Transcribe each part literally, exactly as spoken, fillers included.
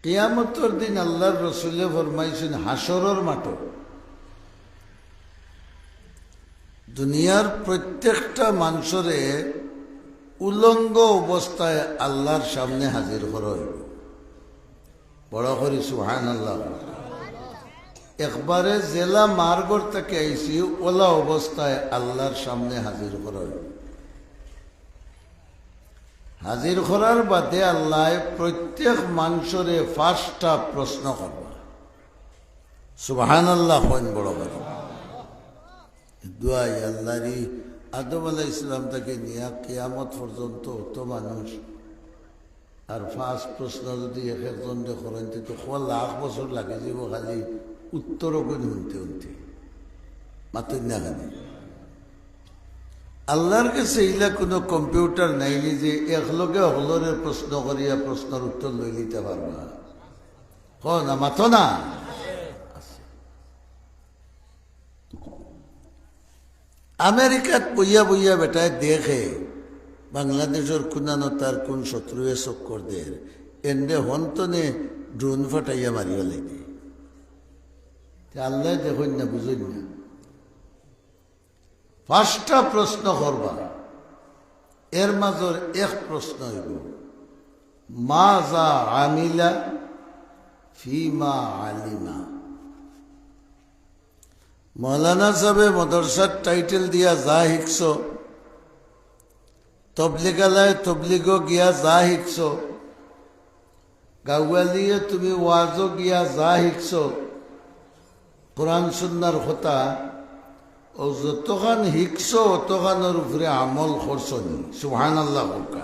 কিয়ামতর দিন আল্লাহর রসুলে ফরমাইছইন, হাশরর মাঠো দুনিয়ার প্রত্যেকটা মানষরে উলঙ্গ অবস্থায় আল্লাহর সামনে হাজির করা অইবো। বড় করি সুবহানাল্লাহ। একবারে যেলা মার ঘর থাকি আইছি, অলা অবস্থায় আল্লাহর সামনে হাজির করা অইবো। হাজির করার বাদে আল্লায় প্রত্যেক মানষরে পাঁচটা প্রশ্ন করবা। সুবহানাল্লাহ কইন বড় করি। দোয়াই আল্লাহর ই আদম আলাইহিস সালাম থাকি নিয়া কিয়ামত পর্যন্ত অত মানুষ, আর পাঁচ প্রশ্ন যদি এক একজনরে করইন, তে তো কয় লাখ বছর লাগি যাইবো খালি উত্তর অগুইন হুনতে হুনতে। মাতইন না কেনে? আল্লাহর গেছে ইলা কুনু কম্পিউটার নাইনি যে একলগে হকলরে প্রশ্ন করিয়া প্রশ্নর উত্তর লইলিতা পারবা। কও না, মাতো না। আমেরিকাত বইয়া বইয়া বেটায় দেখে বাংলাদেশর কুনানো তার কুন শত্রুয়ে চক্কর দের, এনরে হনতনে ড্রোন ফাটাইয়া মারিয়া লাইদে। তে আল্লায় দেখইন না, বুঝইন না। পাঁচটা প্রশ্ন করবা, এর মাজর এক প্রশ্ন অইবো, মাযা আমিলা ফিমা আলিমা। মৌলানা সাবে মাদ্রাসার টাইটেল দিয়া যা হিকছো, তবলিগালায় তবলিগো গিয়া যা হিকছো, গাউয়ালিয়ে তুমি ওয়াজো গিয়া যা হিকছো, কোরআন সুন্নার কথা, অউ যতখান হিকছো অতখানর উপরে আমল করছো নি? সুবহানাল্লাহ কউক্কা।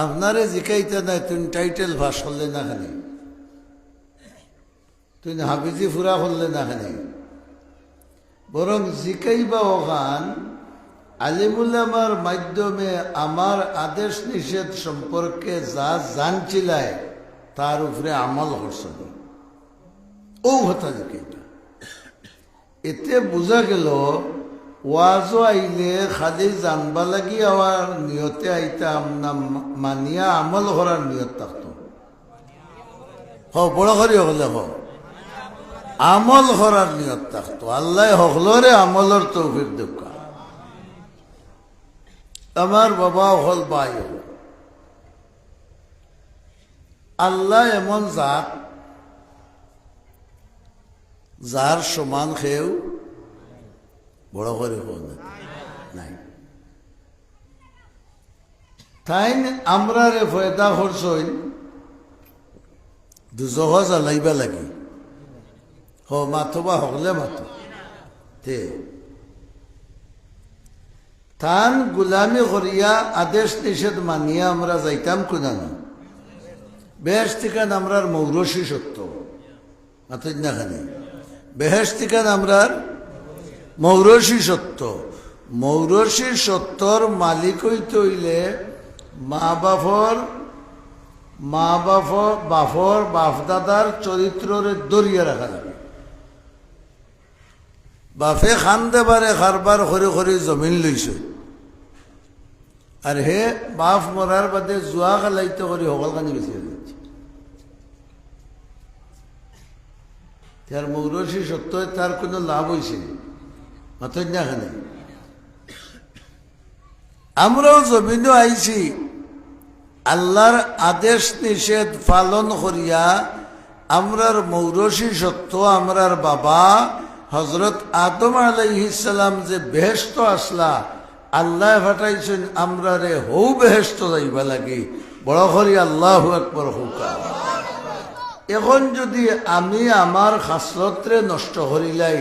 আপনারে জিকাইতা নায়, তুইন টাইটেল পাশ করলে না কেনে? তুইন হাফিজি পুরা করলে না কেনে? বরং জিকাইবা অখান, আলিম উলামার মাধ্যমে আমার আদেশ নিষেধ সম্পর্কে যা জানছিলায়, তার উপরে আমল করছো নি? অউ কথা জিকাইবা। এতে বুঝা গেল, ওয়াজো আইলে খালি জানবা লাগি আওয়ার নিয়তে আইতাম না, মা-, মানিয়া আমল করার নিয়ত থাকতো। হো, বড় করি হকলে হো। আমল করার নিয়ত থাকতো। আল্লায় হকলরে আমলর তৌফিক দেউক্কা। আমার বাবা অকল, ভাই অকল, আল্লাহ এমন জাত, যার সমান কেউ, বড় করি কও না, নাই। তাইন আমরারে পয়দা করছইন দুজখ জ্বালাইবা লাগি। হো, মাতো বা হকলে মাতো। তে তান গুলামি করিয়া আদেশ নিষেধ মানিয়া আমরা যাইতাম কুনানো? বেহেশতিখান আমরার মৌরসী সত্য। মাতইন না কেনে? বেহেশতিখান আমরার মৌরসী সত্য। মৌরসী সত্যর মালিক অইতে অইলে মা বাপর, মা বাপ, বাপর, বাপ দাদার চরিত্ররে ধরিয়া রাখা লাগে। বাপে খান দেবারে কারবার করি করি জমিন লইছে, আর হে বাপ মরার বাদে জুয়া খেলাইতে করি হকলখানি বেশি হয়ে যাচ্ছে। তার মৌরসী সত্য তার কোনো লাভ হইছে নি? মাতইন না কেনে? আমরাও জমিনো আইছি, আল্লাহর আদেশ নিষেধ পালন করিয়া। আমরার মৌরসী সত্য, আমরার বাবা হযরত আদম আলাইহিস সালাম যে বেহেশত আছলা, আল্লায় পাঠাইছইন আমরারে হউ বেহেশত যাইবা লাগি। বড় করি আল্লাহু আকবার কউক্কা। এখন যদি আমি আমার খাসলতরে নষ্ট করিলাই,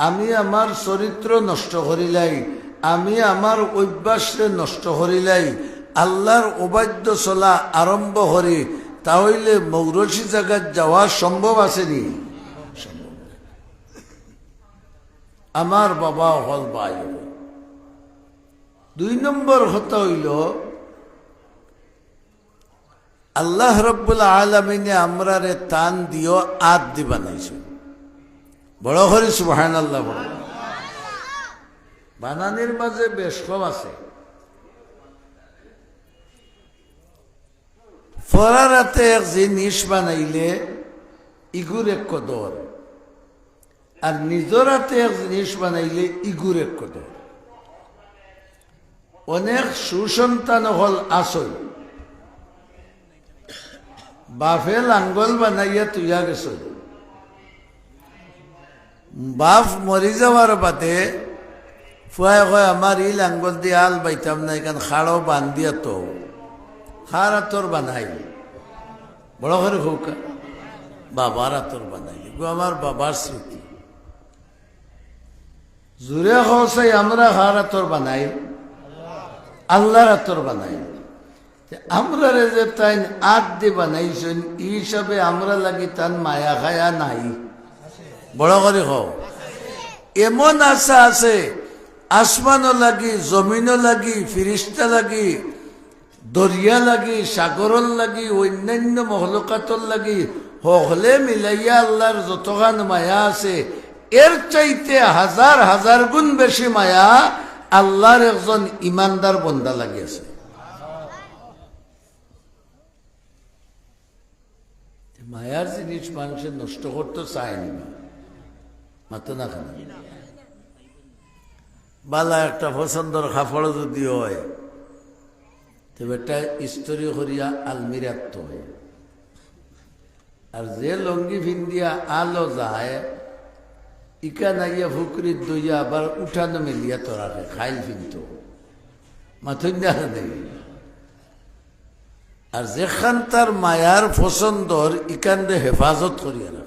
আমি আমার চরিত্র নষ্ট করিলাই, আমি আমার অভ্যাসরে নষ্ট করিলাই, আল্লাহর অবাধ্য চলা আরম্ভ করি, তা অইলে মৌরসী জাগাত যাওয়া সম্ভব আছে নি? সম্ভব না। আমার বাবা অকল, ভাই অকল, দুই নম্বর কথা অইলো, আল্লাহ রাব্বুল আলামিনে আমরারে তান দিও আত দি বানাইছইন। বড় করি সুবহানাল্লাহ বলো। বানানির মাঝে বেশ কম আছে। পরার আতে এক জিনিস বানাইলে ইগুর এক কদর, আর নিজর আতে এক জিনিস বানাইলে ইগুর এক কদর। অনেক সুসন্তান অকল আছইন, বাপে লাঙ্গল বানাইয়া থইয়া গেছইন, বাপ মরি যাওয়ার বাদে পুয়ায় কয়, "আমার ই লাঙ্গল দি হাল বাইতাম না, ইখান খাড়ো বান্দিয়া থও।" কার আতর বানাইল? বড় করি কউক্কা। বাবার আতর বানাইল। ইগু আমার বাবার স্মৃতি। জুরে কও চাই, আমরা কার আতর বানাইল? আল্লার আতর বানাইল। তে আমরারে যে তাইন আত দি বানাইছইন, ই হিসাবে আমরার লাগি তান মায়া খায়া নাই। বড় করি কও। এমন আশা আছে, আসমানর লাগি, জমিনর লাগি, ফিরিস্তা লাগি, দরিয়া লাগি, সাগরর লাগি, অইন্যান্য মখলুকাতর লাগি, হকলে মিলাইয়া আল্লার যতখান মায়া আছে, এর চাইতে হাজার হাজার গুণ বেশি মায়া আল্লার একজন ইমানদার বন্দা লাগি আছে। মায়ার জিনিস মানষে নষ্ট করতো চায় নি বা। মাতো না কেনে? বালা একটা পছন্দর কাপড় যদি অয়, তে বেটা ইস্ত্রি করিয়া আলমিরাত থয়। আর যে লুঙ্গি ফিন্দিয়া আলো যায়, ইখান আইয়া ফুকরিত ধইয়া আবার উঠানো মেলিয়া তো রাখে, খাইল ফিনতো। মাতইন না কেনে? আর যেখান তার মায়ার পছন্দর, ইখানরে হেফাজত করিয়া রাখে।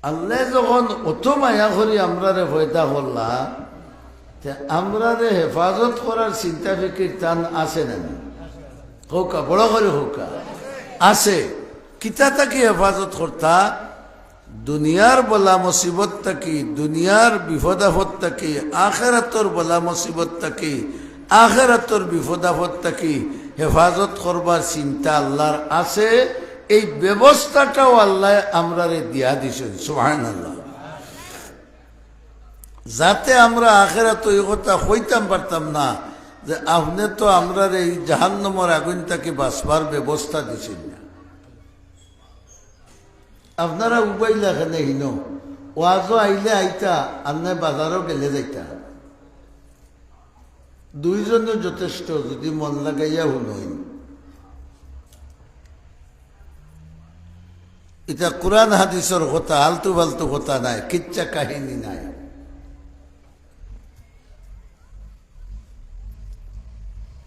আল্লায় যখন অত মায়া করি আমরারে পয়দা করলা, তে আমরারে হেফাজত করার চিন্তা ফিকির তান আছে না নি? কউক্কা, বড় করি কউক্কা। আছে। কিতা থাকি হেফাজত করতা? দুনিয়ার বালা মুসিবত থাকি, দুনিয়ার বিপদ আপদ থাকি, আখেরাতর বালা মুসিবত থাকি, আখেরাতর বিপদ আপদ থাকি হেফাজত করবার চিন্তা আল্লার আছে। এই ব্যবস্থাটাও আল্লায় আমরারে দিয়া দিছইন। সুবহানাল্লাহ। যাতে আমরা আখেরাতো ই কথা কইতাম পারতাম না যে আপনে তো আমরারে এই জাহান্নামর আগুইন থাকি বাঁচবার ব্যবস্থা দিছইন না। আপনারা উবাইলা কেনে হিনো? ওয়াজো আইলে আইতা, আর নায় বাজারো গেলে যাইতা। দুইজনও যথেষ্ট, যদি মন লাগাইয়া হুনইন। ইটা কুরআন হাদিসর কথা, আলতু ফালতু কথা নায়, কিচ্ছা কাহিনী নায়।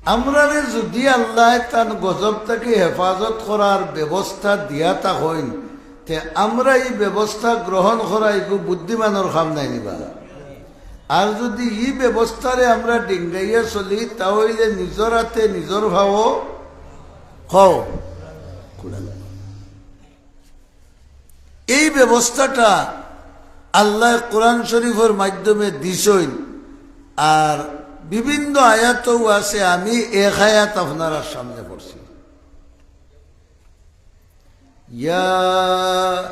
আমরারে যদি আল্লায় তান গজব থাকি হেফাজত করার ব্যবস্থা দিয়া থাকইন, তে আমরা ই ব্যবস্থা গ্রহণ করা ইগু বুদ্ধিমানর কাম নায় নি বা। আর যদি ই ব্যবস্থারে আমরা ডিঙ্গাইয়া চলি, তা অইলে নিজর আতে নিজর পাও খাও। এই ব্যবস্থাটা আল্লায় কুরআন শরীফর মাধ্যমে দিছইন, আর বিভিন্ন আয়াতও আছে। আমি এক আয়াত আপনারার সামনে পড়ছি, ইয়া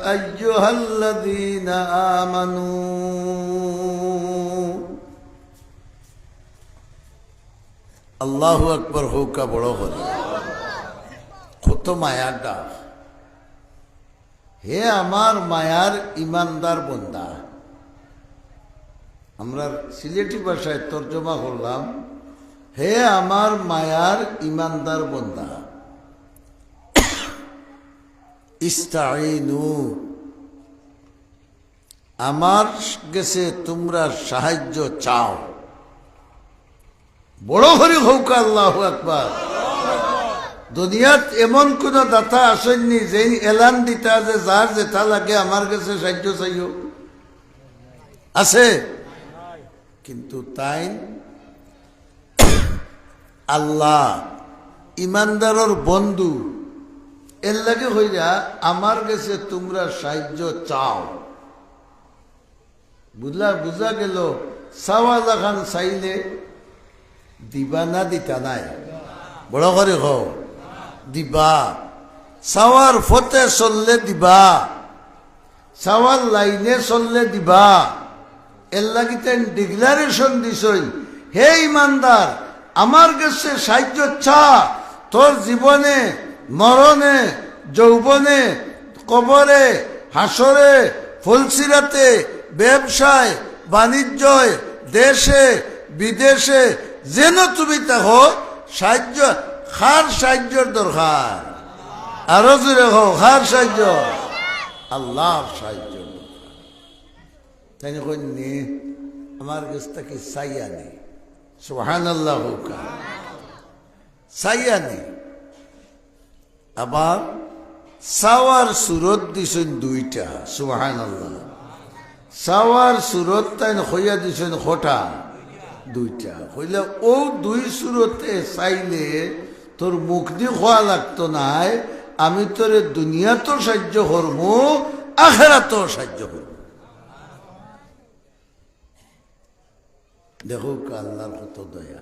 আইয়ুহাল্লাযীনা আমানু। আল্লাহু আকবার, কউক্কা বড় করি। কত মায়ার ডাক। হে আমার মায়ার ইমানদার বন্দা। আমরা সিলেটি ভাষায় তর্জমা করলাম, হে আমার মায়ার ইমানদার বন্দা, ইস্তাইনু, আমার গেছে তুমরা সাহায্য চাও। বড় করি কউক্কা আল্লাহু আকবার। দুনিয়াত এমন কুনু দাতা আছইন নি যেইন এলান দিতা যে যার যেটা লাগে আমার গেছে সাহায্য চাইও? আছে? কিন্তু তাইন আল্লাহ, ইমানদারর বন্ধু, এরলাগি কইরা আমার গেছে তুমরা সাহায্য চাও। বুঝলা, বুঝা গেল, চাওয়া যেখান চাইলে দিবা না দিতা নায়? বড় করি কও, দিবা। চাওয়ার পথে চললে দিবা, চাওয়ার লাইনে চললে দিবা। এরলাগি তাইন declaration দিছইন, হে ইমানদার, আমার গেছে সাহায্য চা, তোর জীবনে, মরণে, যৌবনে, কবরে, হাশরে, ফুলসিরাতে, ব্যবসায়, বাণিজ্যয়, দেশে, বিদেশে, যেন তুমি থাকো, সাহায্য, কার সাহায্যর দরকার? আরো জোরে কও, কার সাহায্য? আল্লাহর সাহায্য। তাইন কইন নি, আমার গেছ থাকি চাইয়া নি। সুবহানাল্লাহ কউক্কা। চাইয়া নি। আবার চাওয়ার সুরত দিছইন দুইটা। সুবহানাল্লাহ। চাওয়ার সুরত তাইন কইয়া দিছইন কটা? দুইটা। কইলা, অউ দুই সুরতে চাইলে তোর মুখদি কওয়া লাগতো নায়, আমি তোরে দুনিয়াতও সাহায্য করমু, আখেরাতও সাহায্য করমু। দেখউক্কা আল্লাহর কত দয়া।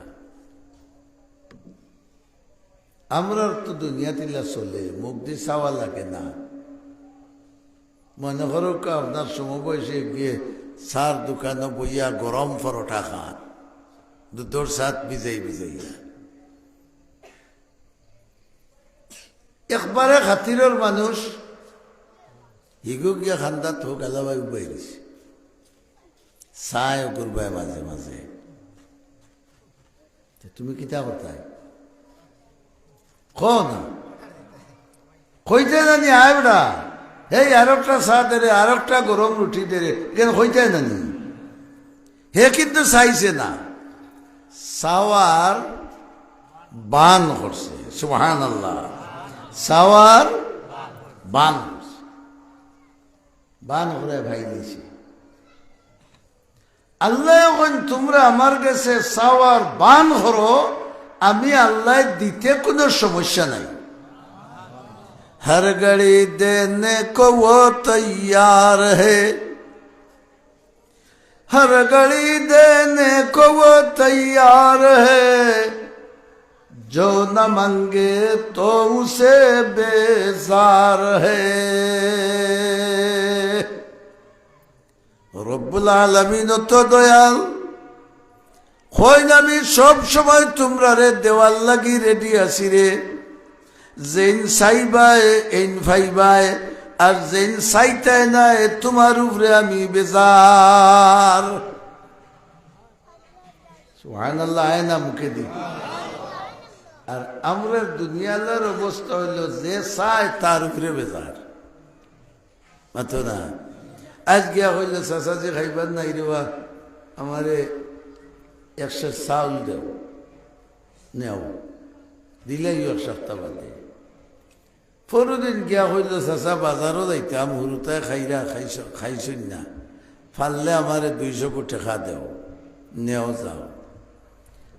আমরার তো দুনিয়াত ইলা চলে, মুখদি চাওয়া লাগে না। মনে করউক্কা আপনার সমবয়সী গিয়ে চার দোকানো বইয়া গরম পরোটা খান, দুধর ছাত ভিজাই ভিজাইয়া। একবারে খাতিরর মানুষ, হিগু গিয়া খান্দাত হউক আলাবায় উবাই দিছে। চায় অগুর বায় মাঝে মাঝে। তে তুমি কিতা করতায়? কও না। কইতায় না নি, "আয় বেটা, হেই আরোকটা চা দে রে, আরোকটা গরম রুটি দে রে", ইখান কইতায় না নি? হে কিন্তু চাইছে না, চাওয়ার বান করছে। সুবহানাল্লাহ। চাওয়ার বান করছে। বান করে ভাই দিছে। আল্লায় কইন, "তুমরা আমার গেছে চাওয়ার বান করো, আমি আল্লায় দিতে কুনু সমস্যা নাই।" ہر گھڑی دینے کو وہ تیار ہے، ہر گھڑی دینے کو وہ تیار ہے، جو نہ مانگے تو اسے بیزار ہے۔ রব্বুল আলামিন অত দয়াল, কইন, "আমি সব সময় তুমরারে দেওয়ার লাগি রেডি আছি রে। যেইন চাইবায়, এইন পাইবায়, আর যেইন চাইতায় নায়, তুমার উপরে আমি বেজার।" সুবহানাল্লাহ, আয় না মুখেদি। আর আমরার দুনিয়ালার অবস্থা অইলো, যে চায় তার উপরে বেজার। মাতো না। আইজ গিয়া কইলো, "চাচাজি খাইবার নাই রে বা, আমারে এক সের চাউল দেও, নেও।" দিলাইও এক সপ্তাহ বাদে। পরদিন গিয়া কইলো, "চাচা, বাজারো যাইতাম, হুরুতায় খাইরা, খাইছ-, খাইছইন না, পারলে আমারে দুইশো কো টেকা দেও, নেও যাও।"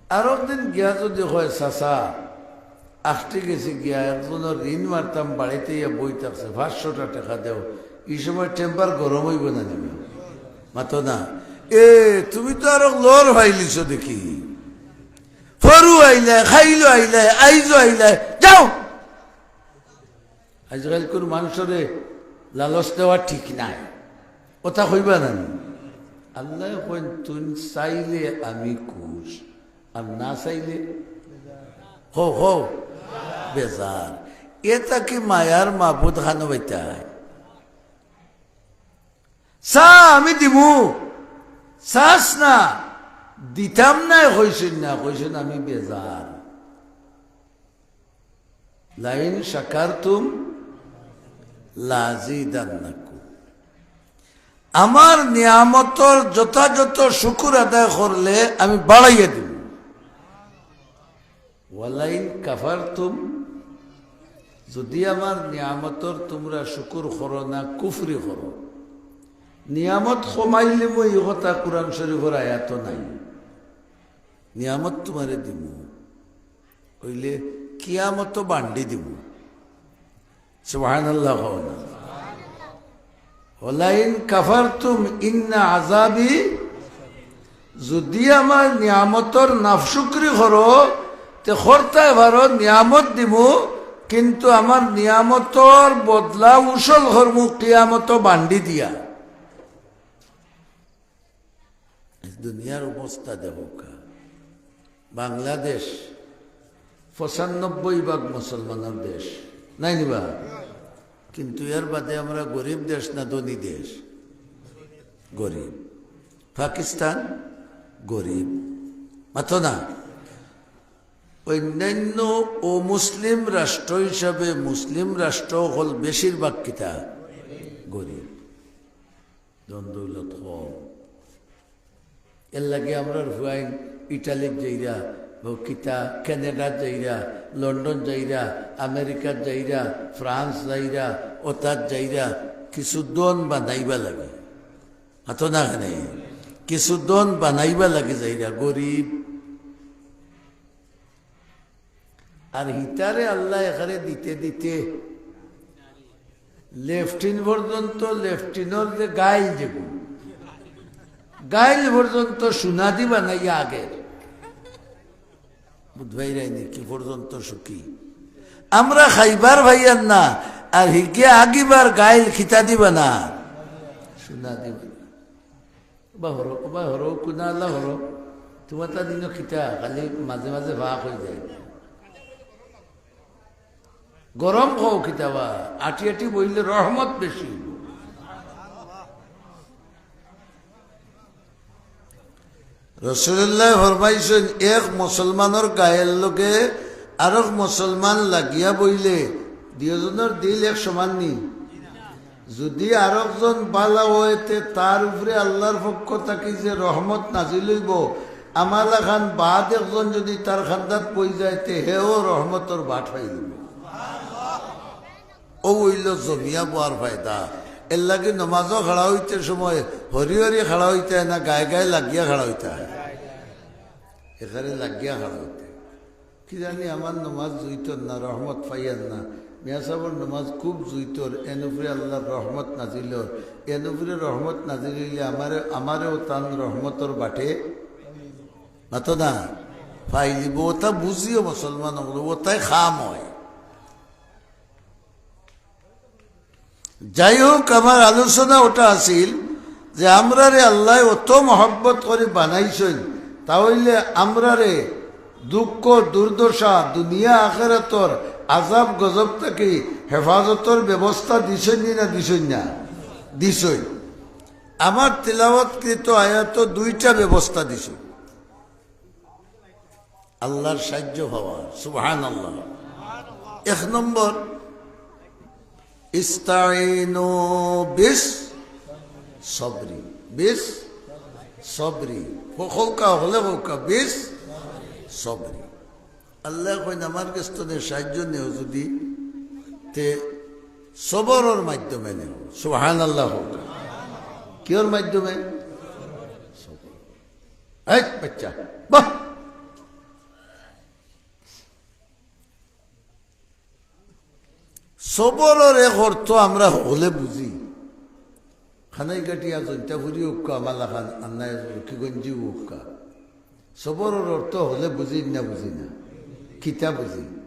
আরক দিন গিয়া যুদি কয়, "চাচা, আখটি গেছি গিয়া, একজনর ঋণ মারতাম, বাড়িত আইয়া বই থাকছে, পাঁচশোটা টেকা দেও।" ই সময় টেম্পার গরম অইবো না নি বা? মাতো না। এ, তুমি তো আরো লড় পাইলিছো দেখি। পরু আইলায়, কাইলো আইলায়, আইজও আইলায়, যাও। আইজকাইলকুর মানষরে লালচ দেওয়া ঠিক নায়, অতা কইবা না নি? আল্লায় কইন, "তুইন চাইলে আমি খুশ, আর না চাইলে," হো, হো, বেজার। এ থাকি মায়ার মাবুদ খানো বাইতায়। চা আমি দিমু, চাস না, দিতাম নায় কইছইন না, কইছইন আমি বেজার। লাইন শাকারতুম লাজিদান্নাকুম। আমার নিয়ামতর যথাযথ শুকুর আদায় করলে আমি বাড়াইয়া দিমু। ওয়ালাইন কাফারতুম, যুদি আমার নিয়ামতর তুমরা শুকুর করো না, কুফরি করো, নিয়ামত কমাইলিমু, ই কথা কুরআন শরিফর আয়াতো নাই। নিয়ামত তুমারে দিমু, অইলে কিয়ামতো বান্ডি দিমু। সুবহানাল্লাহ কও না। ওয়ালাইন কাফারতুম ইন্না আযাবি, যুদি আমার নিয়ামতর নাফশুকরি করো, তে করতায় পারো, নিয়ামত দিমু, কিন্তু আমার নিয়ামতর বদলা উসল করমু, কিয়ামতো বান্ডি দিয়া। দুনিয়ার অবস্থা দেখউক্কা। বাংলাদেশ, পঁচানব্বই ভাগ মুসলমানর দেশ, নায় নি বা? কিন্তু এর বাদে আমরা গরিব দেশ না ধনী দেশ? গরিব। পাকিস্তান গরিব, মাতো না? অন্যান্য অমুসলিম রাষ্ট্র হিসাবে মুসলিম রাষ্ট্র অকল বেশিরভাগ কিতা? গরিব। ধন দৌলত কম। এর লাগি আমরার ফুয়াইন ইটালিত যাইরা, ও কিতা কানাডাত যাইরা, লন্ডন যাইরা, আমেরিকাত যাইরা, ফ্রান্স যাইরা, ওতাত যাইরা, কিছু ধন বানাইবার লাগি। মাতো না কেনে? কিছু ধন বানাইবার লাগি যাইরা, গরিব। আর হিতারে আল্লায় এখানে দিতে দিতে লেফটিন পর্যন্ত, লেফটিনর যে গাইল যেগু, গাইল পর্যন্ত সোনাদি বানাইয়া আগের। বুঝবাই রাইনি কি পর্যন্ত সুখী। আমরা খাইবার পাইয়ার না, আর হিগে আগিবার গাইল কিতাদি বানার? সোনাদি বানার। ওবা হরো, ওবা হরো, কুনা আল্লাহ হরো। তুমার তা দিনও কিতা, খালি মাঝে মাঝে ফাঁক অই যায়। গরম খাও কিতা বা, আটি আটি বইলে রহমত বেশি। রাসূলুল্লায় ফরমাইছইন, এক মুসলমানর গাইল লগে আরক মুসলমান লাগিয়া বইলে দুইওজনর দিল এক সমান নি। যুদি আরকজন বালা অয়, তে তার উপরে আল্লার পক্ষ থাকি যে রহমত নাজিল অইবো, আমার লাখান বাদ একজন যুদি তার কান্দাত বই যায়, তে হেও রহমতর বাট পাইলিবো। অউ অইলো জমিয়া বওয়ার ফায়দা। এরলাগি নমাজো খাড়া অইতে সময় হরি হরি খাড়া অইতে অয় না, গায়ে গায়ে লাগিয়া খাড়া অইতে অয়। এখানে লাগিয়া খাড়া অইতে। কি জানি আমার নমাজ জুইতর না, রহমত পাইয়ার না। মিয়া সাবর নমাজ খুব জুইতর, এন উপরে আল্লার রহমত নাজিল অর। এন উপরে রহমত নাজিল অইলে আমারে, আমারেও তান রহমতর বাটে, মাতো না, পাইলিবো। ওতা বুঝিও মুসলমান অকল, ওতায় কাম অয়। যাই হোক, আমার আলোচনা ওটা আছিল যে আমরারে আল্লায় অত মহব্বত করি বানাইছইন, তা অইলে আমরারে দুঃখ, দুর্দশা, দুনিয়া আখেরাতর আজাব গজব থাকি হেফাজতর ব্যবস্থা দিছইন নি না দিছইন না? দিছইন। আমার তিলাওয়াতকৃত আয়াতো দুইটা ব্যবস্থা দিছইন। আল্লার সাইয্য পাওয়ার। সুবহানাল্লাহ। এক নম্বর, ইস্তাইনু বিস সবরি, বিস সবরি। কউক্কা, হকলে কউক্কা, বিস সবরি। আল্লায় কইন, আমার গেছ থনে সাইয্য নেও যুদি, তে সবরর মাধ্যমে নেও। সুবহানাল্লাহ কউক্কা। কিওর মাধ্যমে? সবর। এই বাচ্চা, বাহ! সবরর এক অর্থ আমরা হকলে বুঝি। কানাইঘাটিয়া, জৈন্তাপুরি কউক্কা, আমার লাখান, আর নায় রকিগঞ্জি কউক্কা। সবরর অর্থ হকলে বুঝি না, বুঝি না? কিতা বুঝি?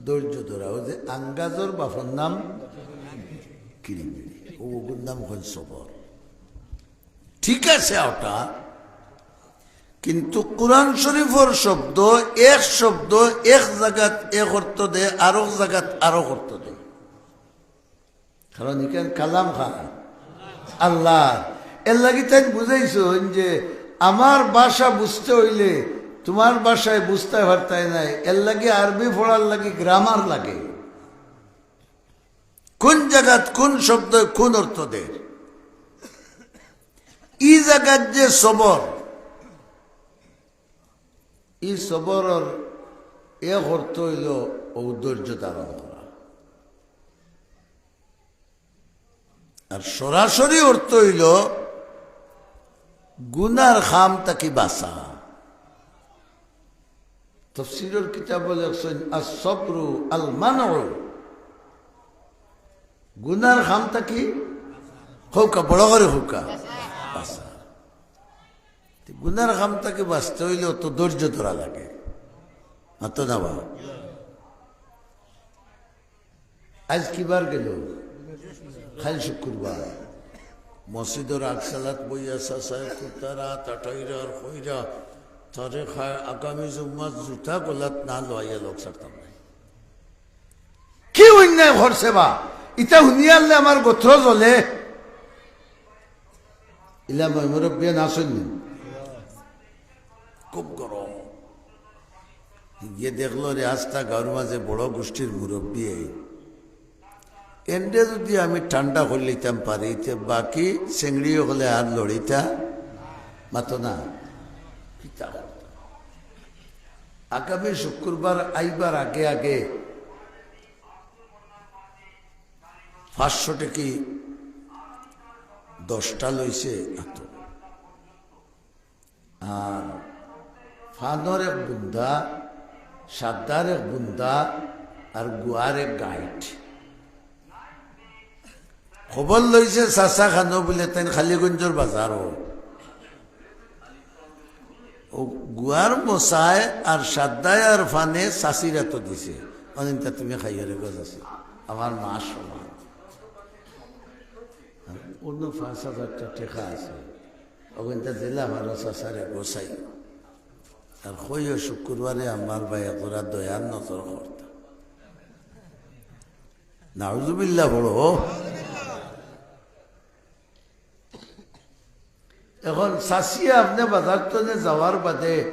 ধৈর্য ধরা। অউ যে আঙ্গাজর বাপর নাম কিরিমিরি, অউ অগুর নাম অইল সবর। ঠিক আছে ওটা, কিন্তু কোরআন শরীফর শব্দ, এক শব্দ এক জাগাত এক অর্থ দেয়, আরক জাগাত আরক অর্থ দেয়। কারণ ইখান কালাম কার? আল্লার। এরলাগি তাইন বুঝাইছইন যে আমার ভাষা বুঝতে অইলে তুমার ভাষায় বুঝতায় পারতায় নায়, এরলাগি আরবি পড়ার লাগি গ্রামার লাগে। কোন জাগাত কোন শব্দ কোন অর্থ দের। ই জাগাত যে সবর, ই সবরর এক অর্থ অইলো অউ ধৈর্য ধারণ করা। আর সরাসরি অর্থ অইলো গুনার কাম থাকি বাঁচা। তফসিরর কিতাবো লেখছইন, "আস-সবরু আল-মানউ।" গুনার কাম থাকি, কউক্কা, বড় করি কউক্কা, বাঁচা। তে গুনার কাম থাকি বাঁচতে অইলে অত ধৈর্য ধরা লাগে। মাতো না বা? আইজ কি বার গেল? কাইল শুক্রবার। মসজিদর আগশালাত বইয়া চাচায় কুর্তা রাত আটাইরা আর কইরা, তরে খা-, আগামী জুম্মাত জুতা গলাত না লওয়াইয়া লগ ছাড়তাম নায়। কি অন্যায় করছে বা? ইতা হুনিয়ারলে আমার গোত্র জ্বলে। ইলা ময়-, মুরব্বিয়ান আছইন নি? খুব গরম। গিয়া দেখলো রে, আস্তা গাউর মাঝে বড় গোষ্ঠীর মুরব্বি এই। এনরে যুদি আমি ঠান্ডা করিলিতাম পারি, তে বাকি চেংড়ি অকলে আর লড়িতা মাতো না। কিতা করতা? আগামী শুক্রবার আইবার আগে আগে পাঁচশো টেকি দশটা লইছে আতো। আর ফানর এক বুন্দা, সাদ্দার এক বুন্দা, আর গুয়ার এক গাইড। খবর লইছে চাচা খানো বুলে তাইন খালিগঞ্জর বাজারো। ও গুয়ার মশায় আর সাদ্দায় আর ফানে চাচির আতো দিছে। অনিন্তা তুমি খাইও রে গো চাচি, আমার মা সমান। অন্য পাঁচ হাজারটা টেকা আছে। অগুনতা জেলা ভালো চাচারে গোসাই। আর কইও শুক্রবারে আমার ভাই একজোড়া দয়ার নজর করতা। নাউজুবিল্লাহ বড়। এখন চাচিয়ে আপনে বাজার তনে যাওয়ার বাদে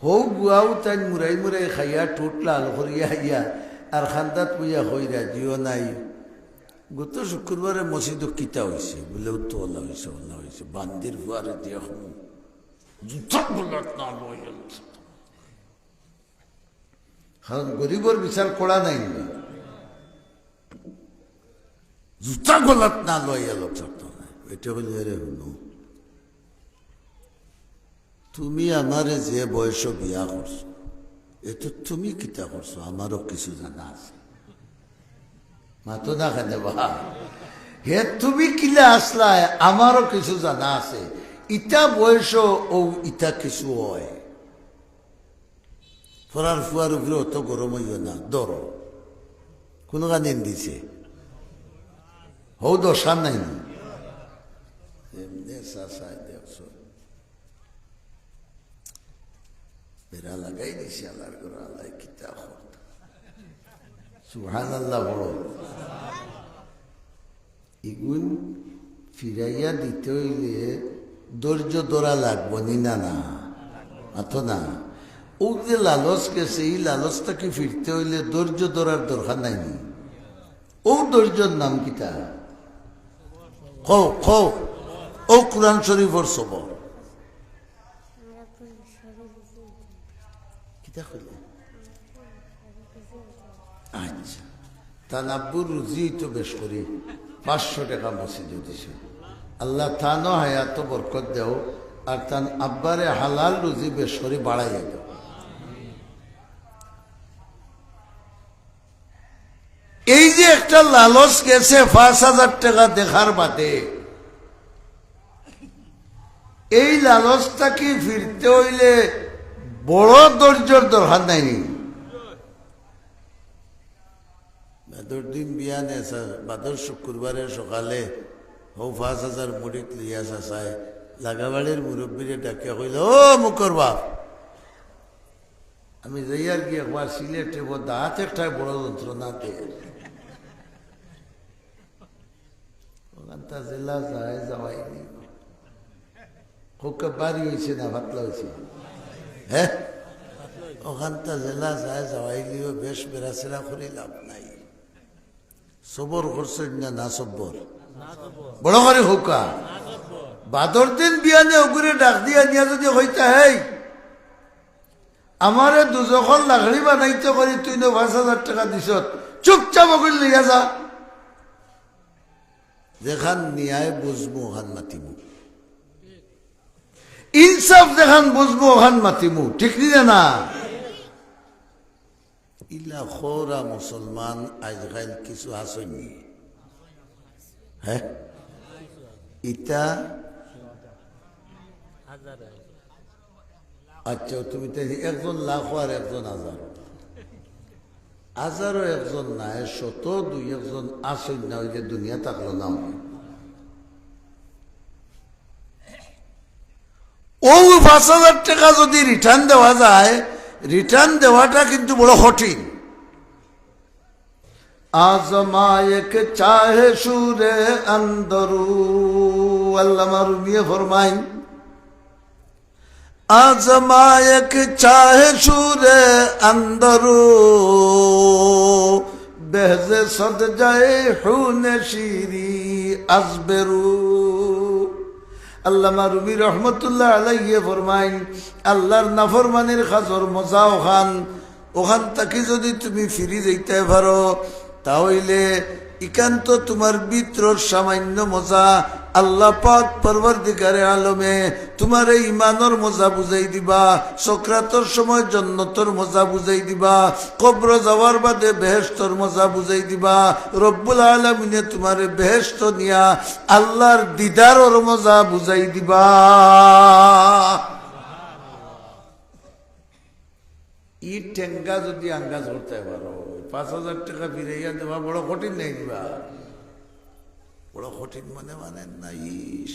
হউ গুয়াও তাইন মুরাই মুরাই খাইয়া ঠুট লাল করিয়া আইয়া আর খান্দাত বইয়া কইরা দিও নাই। গত শুক্রবারে মসজিদো কিতা অইছে? বুলে, "ও তো অলা অইছে, অলা অইছে। বান্দির ফুয়ারে দিয়া কমু। জুতা বুলাত না লইয়া।" কারণ গরিবর বিচার করা নাই না। জুতা গলাত না লইয়া লগ ছাড়তো না। এটা হইল, "এরে হুনো, তুমি আমারে যে বয়সো বিয়া করছো, এ তো তুমি কিতা করছো, আমারও কিছু জানা আছে।" মাতো না কেনে বা? হে তুমি কিলা আসলায়, আমারও কিছু জানা আছে। ইতা বয়সো ও ইতা কিছু হয়। ফরার ফুয়ার উপরে অত গরম অইও না, ধরো। কোন গান এন দিছে? হউ দশা নাই নি? এমনে চাচায় দেখছো। বেড়া লাগাই দিছে আল্লাহর ঘর, আল্লাহ কিতা করতা। সুবহানাল্লাহ বড়। ইগুন ফিরাইয়া দিতে অইলে ধৈর্য ধরা লাগবো নি না, না? মাতো না। ও যে লালচ গেছে, এই লালচ থাকি ফিরতে অইলে ধৈর্য ধরার দরকার নাই নি? ও ধৈর্যর নাম কিতা? কও, কও। ও কোরআন শরীফর সবর। কিতা কইলে? আচ্ছা, তান আব্বুর রুজি তো বেশ করি, পাঁচশো টেকা মসজিদো দিছে। আল্লাহ তানও হায়াতো বরকত দেও, আর তান আব্বারে হালাল রুজি বেশ করি বাড়াইয়া দেও। এই যে একটা লালচ গেছে পাঁচ হাজার টেকা দেখার বাদে, এই লালচ থাকি ফিরতে অইলে বড় ধৈর্যর দরকার নাই নি? বাদর দিন বিয়ানে সা-, বাদর শুক্রবারে সকালে হউ পাঁচ হাজার মুরিদ লইয়া চাচায় লাগাবাড়ির মুরব্বিরে ডাকিয়া কইল, "ও মুখর বাপ, আমি যাইয়ার গিয়া একবার সিলেটে, ও দাঁত একটায় বড় যন্ত্রণা দের।" ওখানতা জেলা যায় যাওয়াই নি। খুব বাড়ি অইছে না পাতলা অইছে? হ্যাঁ? ওখানতা জেলা যায় যাওয়াই নিও, বেশ বেড়াছেড়া করি লাভ নাই। সবর করছইন না, না সব্বর? বড় করি কউক্কা। বাদর দিন বিয়ানে অগুরে ডাক দিয়া নিয়া যুদি কইতা, "হেই, আমারে দুজখর লাকড়ি বানাইতে করি তুই নু পাঁচ হাজার টেকা দিছত, চুপচাপ অগুরে লইয়া যা।" যেখান ন্যায় বুঝমু, ওখান মাতিমু। ইনসাফ যেখান বুঝমু, ওখান মাতিমু। ঠিক নি না? ইলা খরা মুসলমান আইজকাইল কিছু আছইন নি? হ্যাঁ? ইতা? আচ্ছা, তুমি তাই একজন লাখো আর একজন হাজারো। হাজারো একজন নায়, শত দুই একজন আছইন না, অইলে দুনিয়া থাকলো না অনে। অউ পাঁচ হাজার টেকা যুদি return দেওয়া যায়, return দেওয়াটা কিন্তু বড় কঠিন। আজমায়েক চাহে সুরে আন্দরু, আল্লামা রুমিয়ে ফরমাইন, আজমায়েক চাহে সুরে আন্দরু, বেহজে সদ যায় হুনে শিরি আজবেরু। আল্লামা রুমি রহমতুল্লাহ আলাইহি ফরমাইন, আল্লার নাফরমানির কাজর মজা অখান, অখান থাকি যুদি তুমি ফিরি যাইতায় পারো, তা অইলে ইখান তো তুমার ভিতরর সামান্য মজা, আল্লা পাক পরওয়ারদিগারে আলমে তুমারে ইমানর মজা বুঝাই দিবা, সকরাতর সময় জন্নতর মজা বুঝাই দিবা, কবরো যাওয়ার বাদে বেহেশতর মজা বুঝাই দিবা, রব্বুল আলামিনে তুমারে বেহেশতো নিয়া আল্লার দিদারর মজা বুঝাই দিবা। ই টেঙ্গা যুদি আঙ্গাজ করতায় পারো, পাঁচ হাজার টেকা ফিরাইয়া দেওয়া বড় কঠিন নায় নি বা? বড় কঠিন মনে মানইন না। ইস,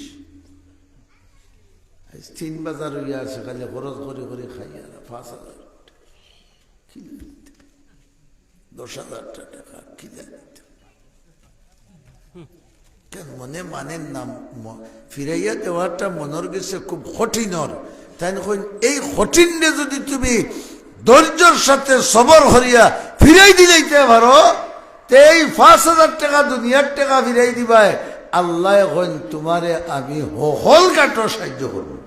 আইজ তিন বাজার অইয়া আছে, খালি খরচ করি করি খাইয়া না, পাঁচ হাজার টেকা কিলা দিতাম, দশ হাজার টেকা কিলা দিতাম। কেন মনে মানইন না? ম-, ফিরাইয়া দেওয়াটা মনর গেছে খুব কঠিনর। তাইন কইন, এই কঠিনরে যুদি তুমি ধৈর্যর সাথে সবর করিয়া ফিরাই দিলাইতায় পারো, তে এই পাঁচ হাজার টেকা দুনিয়ার টেকা ফিরাই দিবায়। আল্লায় কইন, তুমারে আমি হকল ঘাটো সাহায্য করমু।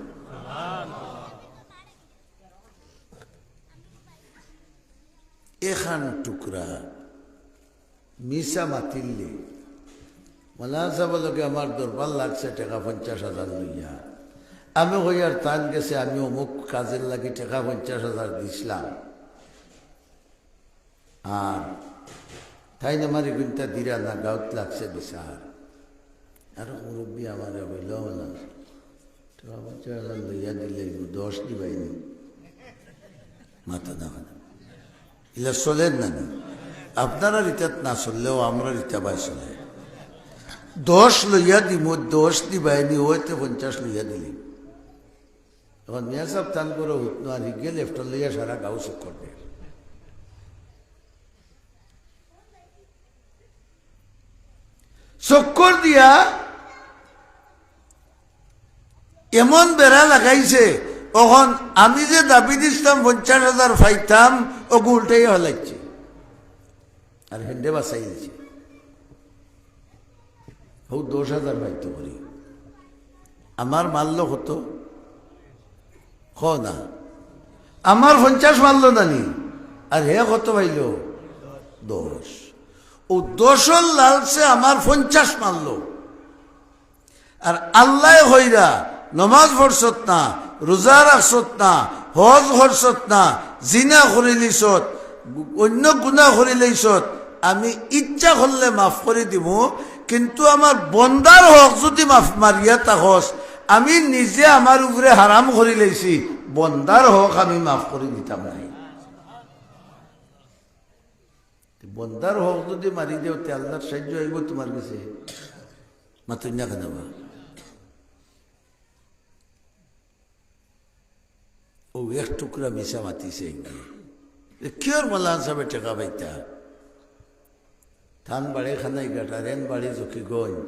এখান টুকরা মিছা মাতিলে, মৌলানা সাবর লগে আমার দরবার লাগছে টেকা পঞ্চাশ হাজার লইয়া। আমি কইয়ার তান গেছে, আমি অমুক কাজর লাগি টেকা পঞ্চাশ হাজার দিছলাম, আর তাইন আমার ইগুইন্তা দিরা না, গাউত লাগছে বিচার। আর মুরব্বি আমারে কইলো, মৌলানা, টেকা পঞ্চাশ হাজার লইয়া দিলে অইবো, দশ দিবায়নি। মাতো না কেনে? ইলা চলের না নি? আপনারার ইটাত না চললেও আমরার ইটা বায় চলে। দশ লইয়া দিমু, দশ দিবায়নি, অইতে পঞ্চাশ লইয়া দিলি। অখন মিয়া সাব তান ঘরো হুতনো আর হিগে লেফটর লইয়া সারা গাউ চক্কর দের। চক্কর দিয়া এমন বেড়া লাগাইছে, অখন আমি যে দাবি দিছলাম পঞ্চাশ হাজার পাইতাম, অগু উল্টাইয়া ফালাইছে, আর হেনরে বাচাই দিছে। হউ দশ হাজার পাইতো করি, আমার মারলো কত? ক না, আমার পঞ্চাশ মারলো না নি, আর হে কত পাইলো? দশ। অউ দশর লালচে আমার পঞ্চাশ মারলো। আর আল্লায় কইরা, নমাজ পড়ছত না, রোজা রাখছত না, হজ করছত না, জিনা করিলিছত, অইন্য গুনা করিলিছত, আমি ইচ্ছা করলে মাফ করি দিমু, কিন্তু আমার বন্দার হক যুদি মাফ মারিয়া থাকস, আমি নিজে আমার উপরে হারাম করিলাইছি, বন্দার হক আমি মাফ করি দিতাম নায়। বন্দার হক যুদি মারি দেও, তে আল্লার সাহায্য আইবো তুমার গেছে? মাতইন না কেনে বা? অউ এক টুকরা মিছা মাতিছে এগিয়ে। এ কিওর মৌলানা সাবে টেকা পাইতা? তান বাড়ি কানাইঘাট আর এন বাড়ি জকিগঞ্জ।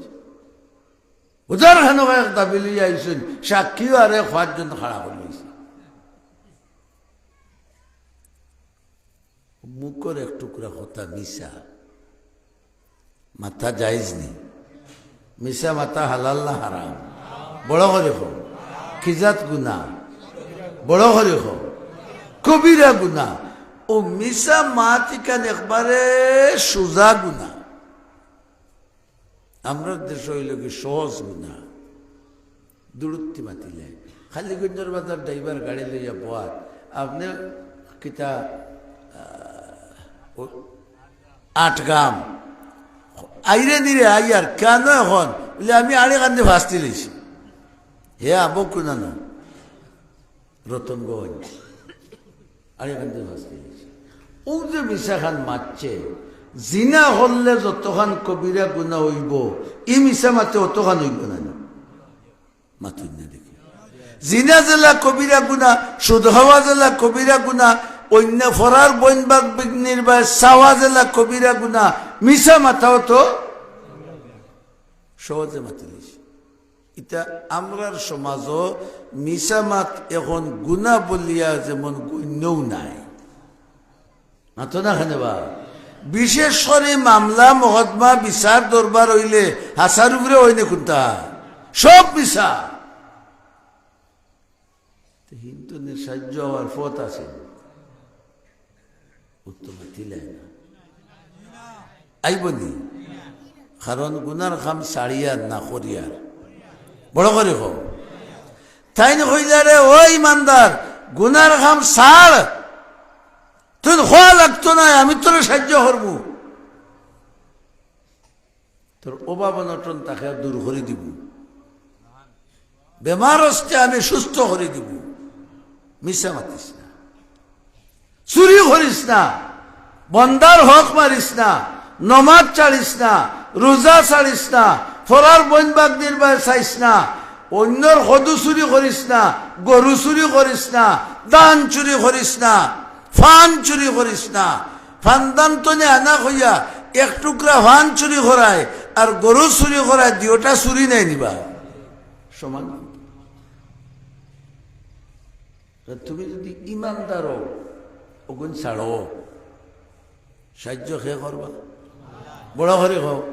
উদার খানো এক দাবি লইয়া আইছইন, সাক্ষীও আর এক পাঁচজন খাড়া করি লইছে। মুখর এক টুকরা কথা মিছা। মাতা জায়েজ নি? মিছা মাতা হালাল না হারাম? বড় করি কও। কি জাত গুনা? বড় করি কও। কবিরা গুনা। অউ মিছা মাত ইখান একবারে সুজা গুনা। আমরার দেশো অইলো কি সহজ গুনা। দুরুত্তি মাতিলে। খালিগঞ্জর বাজার ড্রাইভার গাড়ি লইয়া বওয়াত। আপনে কিতা, আহ, ও, আটগাম। আইরে নিরে আইয়ার, কেনে অখন? বুলে, আমি আড়িকান্দি ফাঁসতি লইছি। হে আবো কুনানো? রতনগঞ্জ। আড়িকান্দি ফাঁসতি লইছি। অউ যে মিছাখান মাতছে, জিনা করলে যতখান কবিরা গুনা অইবো, ই মিছা মাতে অতখান অইবো না নি? মাতইন না দেখি। জিনা যেলা কবিরা গুনা, সুদ খাওয়া যেলা কবিরা গুনা, অইন্য ফরার বইন বাগ বিগ্নির বায় চাওয়া যেলা কবিরা গুনা, মিছা মাতাও তো সহজে মাতিলিস। ইতা আমরার সমাজও মিছা মাত এখন গুনা বলিয়া যেমন গণ্যও নাই। মাতো না কেনে বা? বিশেষ করি মামলা, মকদ্দমা, বিচার, দরবার অইলে হাছার উপরে অইনে কুনতা? সব মিছা। তে হিনতনে সাহায্য অওয়ার পথ আছে। উত্তম তিলাই না। আইবো নি? কারণ গুনার কাম ছাড়িয়ার না করিয়ার। বড় করি কও। তাইন কইলা রে, "ও ইমানদার, গুনার কাম ছাড়। তুইন কওয়া লাগতো নায়, আমি তোরে সাহায্য করমু।" তোর অভাব অনটন তাকে দূর করি দিমু, বেমার অস্তে আমি সুস্থ করি দিমু। মিছা মাতিস না, চুরি করিস না, বন্দার হক মারিস না, নমাজ ছাড়িস না, রোজা ছাড়িস না, ফরার বইন বাগনির বায় চাইস না, অইন্যর কদু চুরি করিস না, গরু চুরি করিস না, ধান চুরি করিস না, ফান চুরি করিস না। ফান্দান তনে আনা কইয়া এক টুকরা ফান চুরি করায় আর গরু চুরি করায়, দিওটা চুরি নায় নি বা? সমান। তুমি যদি ইমানদার অও, অগুন ছাড়ো, সাহায্য কে করবা? বড় করি কও।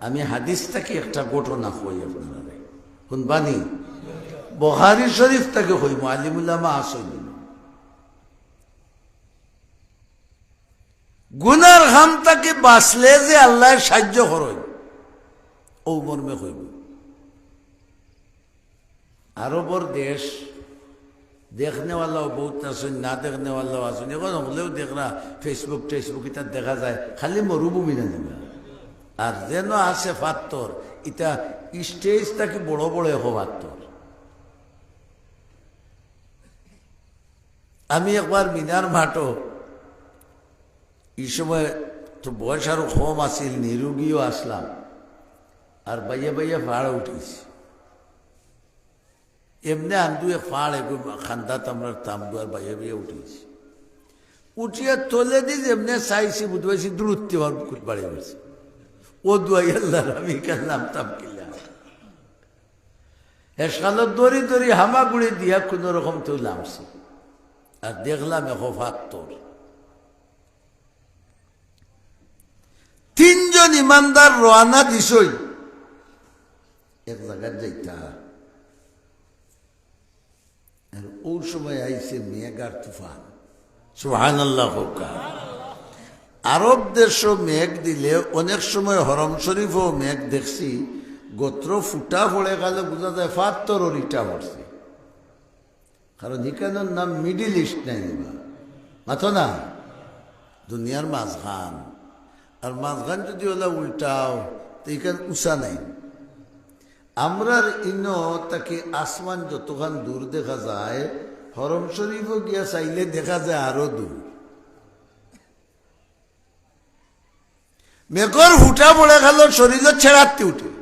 আমি হাদিস থাকি একটা ঘটনা কই আপনারারে, হুনবা নি? বুখারী শরীফ থাকি কইমু, আলিম উলামা আছইন। গুনার কাম থাকি বাঁচলে যে আল্লায় সাহায্য করইন, অউ মর্মে কইমু। আরবর দেশ, দেখনেওয়ালাও বউত আছইন, না দেখনেওয়ালাও আছইন। এখন হকলেউ দেখরা Facebook টেসবুক ইতাত দেখা যায়, খালি মরুভূমি না দিবা। আর যেন আছে ফাত্তর, ইতা stage থাকি বড় বড় এক ফাত্তর। আমি একবার মিনার মাঠো, ই সময় তো বয়স আরো কম আছিল, নিরুগীও আছলাম, আর বাইয়া বাইয়া পাহাড়ো উঠিছি। এমনে আন্দু এক পাহাড়, এগু খান্দাত আমরার তামগু, আর বাইয়া বাইয়া উঠিছি। উঠিয়া তলেদি যেমনে চাইছি, বুঝবাইছি দূরত্বে আমার বুকুত বাড়ি মারছে। ও দুয়াই আল্লাহর, আমি কাল্লাম তামকিলা। হেসকালো দড়ি দড়ি হামাগুড়ি দিয়া কুনু রকম তেউ লামছি। আর দেখলাম এক ফাত্তর। তিনজন ইমানদার রওয়ানা দিছইন এক জাগাত যাইতা। আর অউ সময় আইছে মেঘ আর তুফান। সুবহানাল্লাহ কউক্কা। আরব দেশো মেঘ দিলে অনেক সময় হরম শরীফো মেঘ দেখছি, গত্র ফুটা পড়ে গেলে বুঝা যায় ফাত্তরর ইটা পড়ছে। কারণ হিকানোর নাম Middle East নায় নি বা। মাতো না? দুনিয়ার মাঝখান। আর মাঝখান যদি অলা উল্টাও, তে হিকান উচা নায়। আমরার ইনো থাকি আসমান যতখান দূর দেখা যায়, হরম শরীফো গিয়া চাইলে দেখা যায় আরো দূর। মেঘর ফুটা পড়ে গেলে শরীলো ছেড়াত্তি উঠে।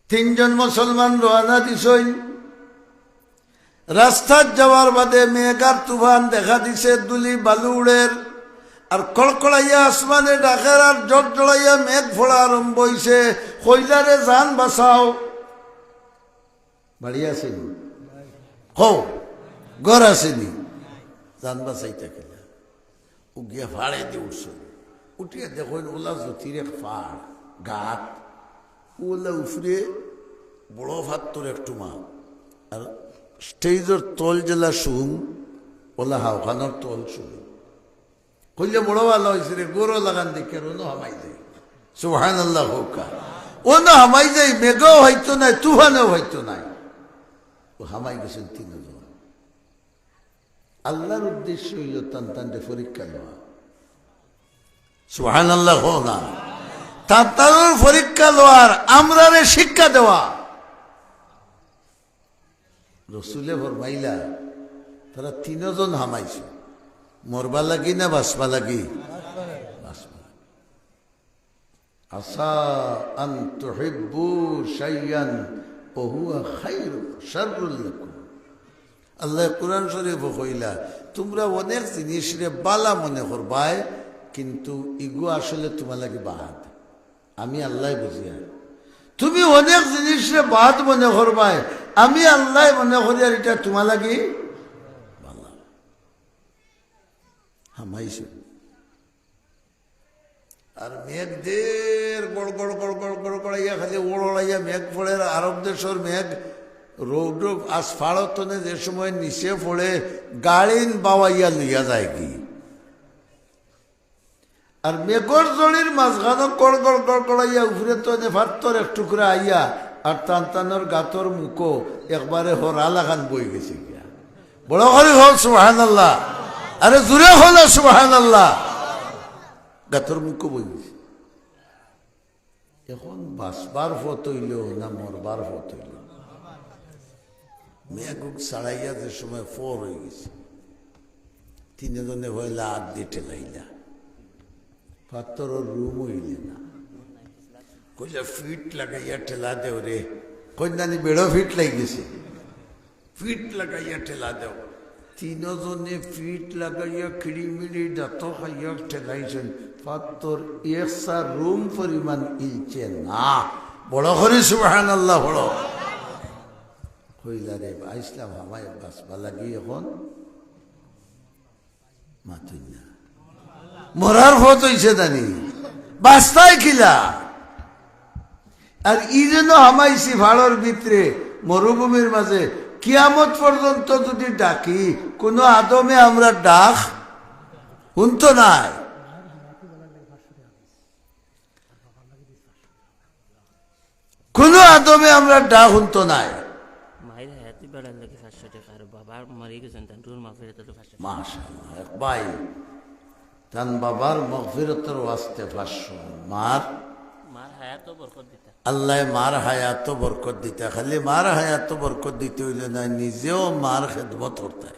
তিনজন মুসলমান রওয়ানা দিছইন। রাস্তাত যাওয়ার বাদে মেঘ আর তুফান দেখা দিছে, ধুলি বালু উড়ের, আর কড়কড়াইয়া আসমানে ডাকের, আর জড়জড়াইয়া মেঘ ফড়া আরম্ভ অইছে। কইলা রে, জান বাঁচাও। বাড়ি আছে নি? কও, ঘর আছে নি? জান বাঁচাইতা কিলা? অউ গিয়া ফাড়েদি উঠছইন। উঠিয়া দেখইন অলা জতির এক ফাড়, গাত। অলা উফরে বড় ফাত্তর এক টুমা। আর stage-র তল যেলা সুম, অলা হাওখানর তল সুম। কইলে বড় ভালা অইছে রে, গরো লাগান দেখি আর অনো হামাই যাই। সুবহানাল্লাহ কউক্কা। অনো হামাই যাই, মেঘও অইতো নায়, তুফানও অইতো নায়। অউ হামাই গেছইন তিনজন। আল্লাহর উদ্দেশ্য অইলো তান তানরে পরীক্ষা লওয়া। সুবহানাল্লাহ কও না। তান তানর পরীক্ষা লওয়ার, আমরারে শিক্ষা দেওয়া। রসুলে ফরমাইলা, তারা তিনজন হামাইছে, মরবা লাগি না বাঁচবা লাগি? বাঁচবা লাগি। আসা আন তুহিব্বু শাইয়ান ওয়া হুয়া খায়রু, শাররুল লাকুম। আল্লায় কুরআন শরীফো কইলা, তুমরা অনেক জিনিসরে বালা মনে করবায়, কিন্তু ইগু আসলে তুমার লাগি বাদ। আমি আল্লায় বুঝিয়ার। তুমি অনেক জিনিসরে বাদ মনে করবায়, আমি আল্লায় মনে করিয়ার ইটা তুমার লাগি বালা। হামাইছে। আর মেঘ দের গড় গড় গড় গড় গড় গড়াইয়া খালি ওড়ড়াইয়া মেঘ পড়ের। আরব দেশর মেঘ রৌদ্র আজ ফাড়তনে যে সময় নিচে পড়ে, গাড়িন বাওয়াইয়া লইয়া যায়গি। আর মেঘর জড়ির মাঝখানো গড় গড় গড় গড়াইয়া উপরে তনে ফাত্তর এক টুকরা আইয়া আর তান তানর গাতর মুখো একবারে হরা লাখান বই গেছে গিয়া। বড় করি কও সুবহানাল্লাহ। আরে জুরে কও না সুবহানাল্লাহ। গাতর মুখো বই গেছে। এখন বাঁচবার পথ অইলো না মরবার পথ অইলো? মেঘ উক ছাড়াইয়া যে সময় ফর অই গেছে, তিনজনে পয়লা আত দি ঠেলাইলা, পাত্তরর রুম অইলে না। কইলা, "ফিট লাগাইয়া ঠেলা দেও রে।" কইন নানি বেড়ো ফিট লাগি গেছে। ফিট লাগাইয়া ঠেলা দেও। তিনজনে ফিট লাগাইয়া কিড়িমিড়ি দাঁত খাইয়া ঠেলাইছইন। পাত্তর এক সার রুম পরিমাণ ইলছে না। বড় করি সুবহানাল্লাহ বড়। কইলা রে, আইসলাম হামায় বাঁচবার লাগি, এখন মাতইন না। মরার পথ অইছে জানি, বাঁচতায় কিলা? আর ই যেন হামাইছি ফাড়র ভিতরে, মরুভূমির মাঝে, কিয়ামত পর্যন্ত যদি ডাকি, কুনু আদমে আমরার ডাক হুনতো নায়। কুনু আদমে আমরার ডাক হুনতো নায়। মায়ের হায়াতি বাড়ার লাগি পাঁচশো টাকা, আর বাবার মরি গেছেন, তার রুহুর মাগফিরাতর পাঁচশো টাকা। মাশাআল্লাহ, এক ভাই, তান বাবার মাগফিরাতর ওয়াস্তে পাঁচশো, মার মার হায়াতও বরকত দিতা। আল্লায় মার হায়াতও বরকত দিতা। খালি মার হায়াতও বরকত দিতে অইলে নায়, নিজেও মার খেদমত করতায়।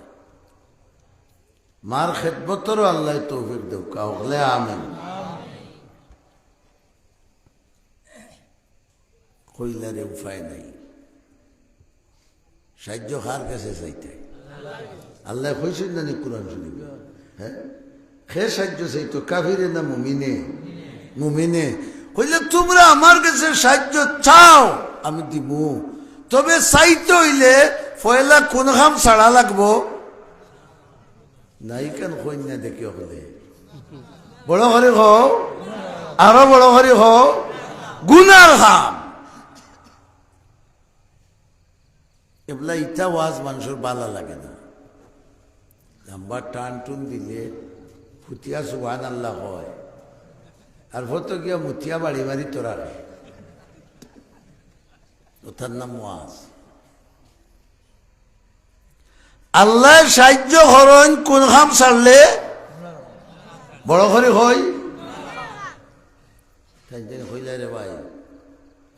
মার খেদমতরও আল্লায় তৌফিক দেউক্কা, হকলে আমিন। কইলা রে, উপায় নাই। সাহায্য কার গেছে চাইতায়? আল্লায় কইছইন না নি কুরআন শরীফ? হ্যাঁ? কে সাহায্য চাইতো, কাফিরে না মুমিনে? মুমিনে। কইলা, তুমরা আমার গেছে সাহায্য চাও, আমি দিমু। তবে চাইতে অইলে পয়লা কুন কাম ছাড়া লাগবো? নাই কেন কইন না দেখি হকলে। বড় করি কও, আরো বড় করি কও, গুনার কাম। এবলা ইতা ওয়াজ মানষর বালা লাগে না। লম্বা টান টুন দিলে ফুতিয়া সুবহানাল্লাহ কয়, আর ফটো গিয়া মুতিয়া বাড়ি মারি তোরা খায়। ওটার নাম ওয়াজ। আল্লায় সাহায্য করইন কুন কাম ছাড়লে? বড় করি কই। তাইন তাইন কইলা রে ভাই,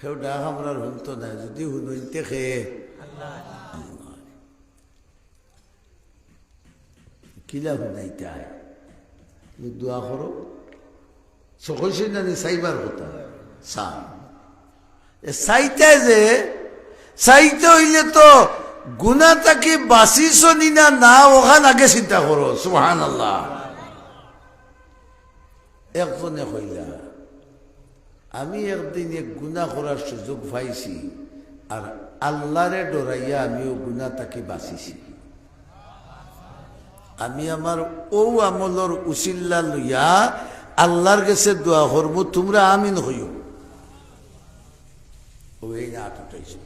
কেউ ডাক আমরার হুনতো নায়, যদি হুনইন তে কে? আল্লায়। কিলা হুনাইতায়? তুমি দোয়া করো। সে কইছইন না নি চাইবার কথা? চাও। এ চাইতায় যে, চাইতে অইলে তো গুনা থাকি বাঁচিছো নি না, না, অখান আগে চিন্তা করো। সুবহানাল্লাহ। একজনে কইলা, আমি একদিন এক গুনা করার সুযোগ পাইছি, আর আল্লারে ডরাইয়া আমি অউ গুনা থাকি বাঁচিছি। আমি আমার অউ আমলর উসিল্লা লইয়া আল্লার গেছে দোয়া করমু, তুমরা আমিন কইও। অউ এই আত উঠাইছে,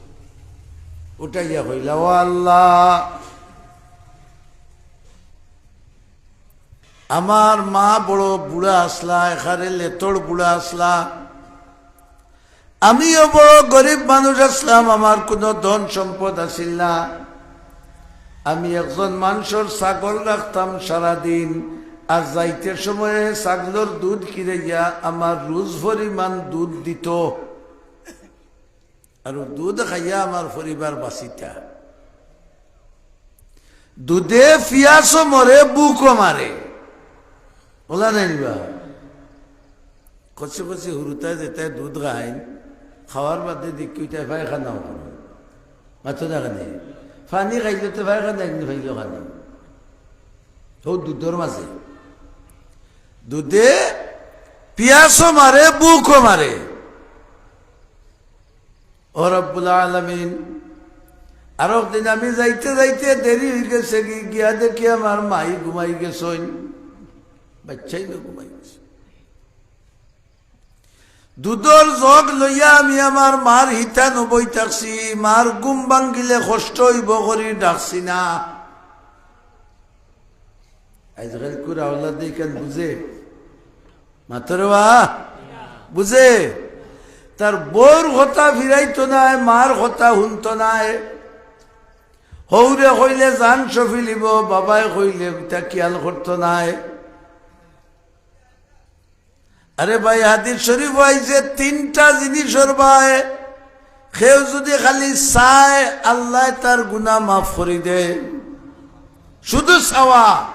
উঠাইয়া কইলা, "ও আল্লাহ, আমার মা বড় বুড়া আছলা, একেবারে লেতর বুড়া আছলা। আমিও বড় গরিব মানুষ আছলাম, আমার কুনু ধন সম্পদ আছিল না। আমি একজন মানষর ছাগল রাখতাম সারাদিন, আর যাইতে সময়ে ছাগলর দুধ কিরাইয়া আমার রুজ পরিমাণ দুধ দিত।" আর অউ দুধ খাইয়া আমার পরিবার বাঁচিতা। দুধে পিয়াসও মরে, ভুকও মারে। অলা নায় নি বা? কচি কচি হুরুতায় যেতায় দুধ খাইন, খাওয়ার বাদে দেখি ওইটায় পায়খানাও করইন। মাতো না কেনে? পানি খাইলে তো পায়খানা এমনি খাইল খানি। তো দুধর মাঝে, দুধে পিয়াসও মারে, ভুকও মারে। ও রব্বুল আলামিন, আরক দিন আমি যাইতে যাইতে দেরি অই গেছে, গি-, গিয়া দেখি আমার মাই ঘুমাই গেছইন, বাচ্চাইনও ঘুমাই গেছে। দুধর জগ লইয়া আমি আমার মার হিতানো বই থাকছি, মার ঘুম ভাঙ্গিলে কষ্ট অইবো করি ডাকছি না। আইজকাইলকুর আওলাদে ইখান বুঝে? মাতো রে বা, বুঝে? তার বউর কথা ফিরাইতো নায়, মার কথা হুনতো নায়। হউরে কইলে জান সফিলিব, বাবায় কইলে ইতা খিয়াল করতো নায়। আরে ভাই, হাদিস শরীফো আইছে তিনটা জিনিসর বায় কেউ যুদি খালি চায়, আল্লায় তার গুনা মাফ করি দেয়। শুধু চাওয়া,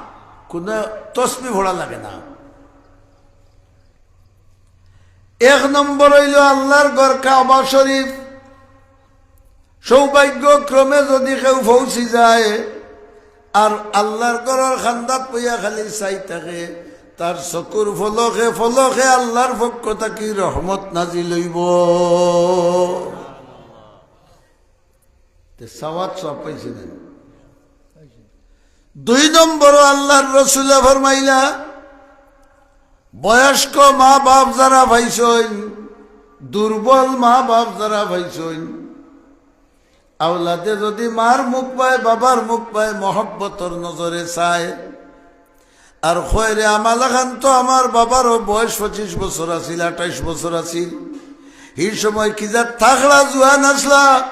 কুনু তসবি পড়া লাগে না। এক নম্বর অইলো আল্লার ঘর কাবা শরীফ। সৌভাগ্যক্রমে যুদি কেউ পৌঁছি যায় আর আল্লার ঘরর কান্দাত বইয়া খালি চাই থাকে, তার চকুর পলকে পলকে আল্লার পক্ষ থাকি রহমত নাজিল অইবো। তে চাওয়াত সওয়াব পাইছে না? দুই নম্বরও আল্লার রসুলে ফরমাইলা, বয়স্ক মা বাপ যারা পাইছইন, দুর্বল মা বাপ যারা পাইছইন, আওলাদে যুদি মার মুখ বায়, বাবার মুখ বায়, মহব্বতর নজরে চায়, আর কয় রে, আমার লাখান তো আমার বাবারও বয়স পঁচিশ বছর আছিল, আঠাইশ বছর আছিল, হি সময় কি জাত থাকড়া জুয়ান আছলা,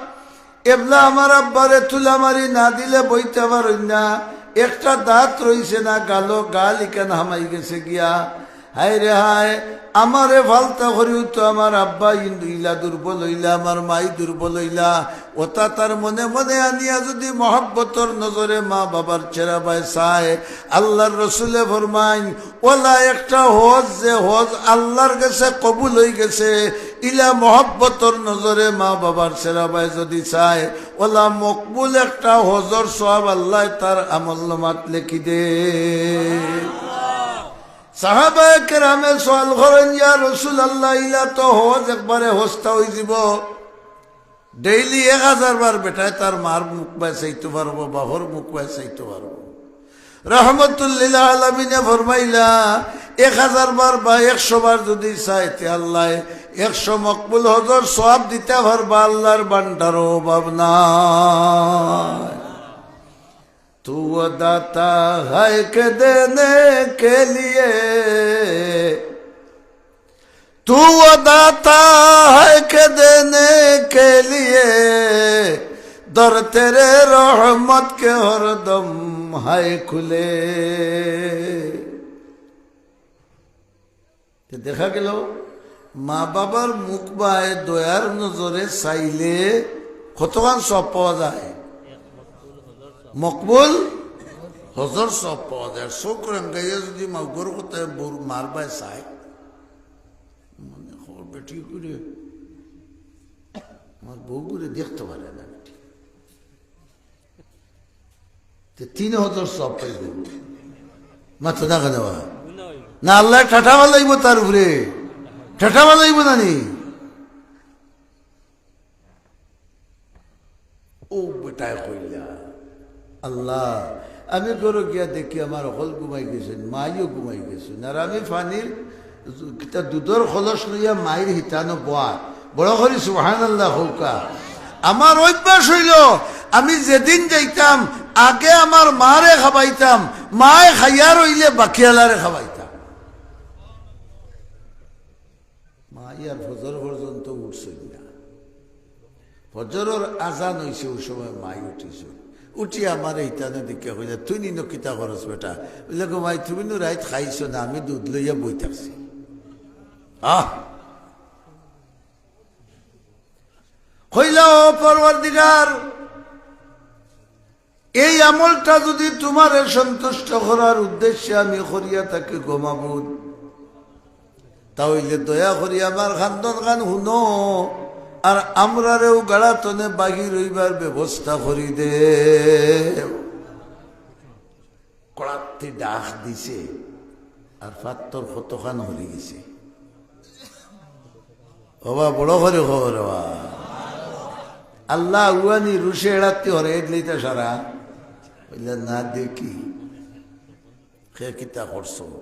এবলা আমার আব্বারে তুলা মারি না দিলে বইতা পারইন না, একটা দাঁত রইছে না, গালো গাল ইখান হামাই গেছে গিয়া। হায় রে হায়, আমারে ফালতা করিও তো আমার আব্বা ইন-, ইলা দুর্বল অইলা, আমার মাই দুর্বল অইলা। ওটা তার মনে মনে আনিয়া যুদি মহব্বতর নজরে মা বাবার চেরা বায় চায়, আল্লার রসুলে ফরমাইন, ওলা একটা হজ, যে হজ আল্লার গেছে কবুল অই গেছে, ইলা মহব্বতর নজরে মা বাবার চেরা বায় যুদি চায়, ওলা মকবুল একটা হজর সওয়াব আল্লায় তার আমলনামাত লেখি দে। সাহাবায়ে কেরামে সওয়াল করইন, ইয়া রাসুলাল্লাহ, ইলা তো হজ একবারে হস্তা অইযিবো। ডেইলি এক হাজার বার বেটায় তার মার মুখ বায় চাইতো পারবো, বাফর মুখ বায় চাইতো পারবো। রহমতুল্লিল আলামিনে ফরমাইলা, এক হাজার বার বা একশো বার যুদি চায়, তে আল্লায় একশো মকবুল হজর সওয়াব দিতা পারবা, আল্লার ভান্ডারো অভাব নাই। تو وہ داتا ہے کہ دینے کے لیے، تو وہ داتا ہے کہ دینے کے لیے، در تیرے رحمت کے ہر دم ہے کھلے۔ তে দেখা গেল, মা বাবার মুখ বায় দয়ার নজরে চাইলে কতখান সওয়াব পাওয়া যায়? মকবুল হজর সওয়াব পাওয়া যায়। চউখ রাঙ্গাইয়া যুদি মাউগর কথায় বউর মার বায় চায়, মনে খবর বেটি করে আমার বউগুরে দেখতে পারে না বেটি। তে তিন হজর সওয়াব পাইবো। মাতো না কেনে বা? না, আল্লায় ঠাটা ফালাইবো তার উপরে। ঠাটা ফালাইবো না নি? ও বেটায় কইলা, আল্লাহ, আমি ঘরো গিয়া দেখি আমার হকল ঘুমাই গেছইন, মাইও ঘুমাই গেছইন, আর আমি পানির কিতা দুধর কলস লইয়া মাইর হিতানো বওয়ার। বড় করি সুবহানাল্লাহ কউক্কা। আমার অভ্যাস অইলো, আমি যেদিন যাইতাম, আগে আমার মারে খাবাইতাম, মায় খাইয়া রইলে বাকিআলারে খাবাইতাম। মাই আর ফজর পর্যন্ত উঠছইন না। ফজরর আজান অইছে, অউ সময় মাই উঠিছইন। উঠি আমারে হিতানো দেখিয়া কইলা, "তুই ইনো কিতা করস বেটা?" বলে, "গো মাই, তুমি নু রাইত খাইছো না, আমি দুধ লইয়া বই থাকছি।" আহ! কইলা, "ও পরওয়ারদিগার, এই আমলটা যুদি তুমারে সন্তুষ্ট করার উদ্দেশ্যে আমি করিয়া থাকি গো মাবুদ, তা অইলে দয়া করি আমার কান্দন খান হুনো, আর আমরারেও গাড়া তনে বাহির অইবার ব্যবস্থা করি দেও। কড়াত্তি ডাক দিছে, আর ফাত্তর কতখান হরি গেছে। ওবা, বড় করি খবর বা। আল্লাহ উয়ানি রুশে এড়াত্তি হরে এডলিতা সারা। বললে, "না দেখি, খে কিতা করছো?"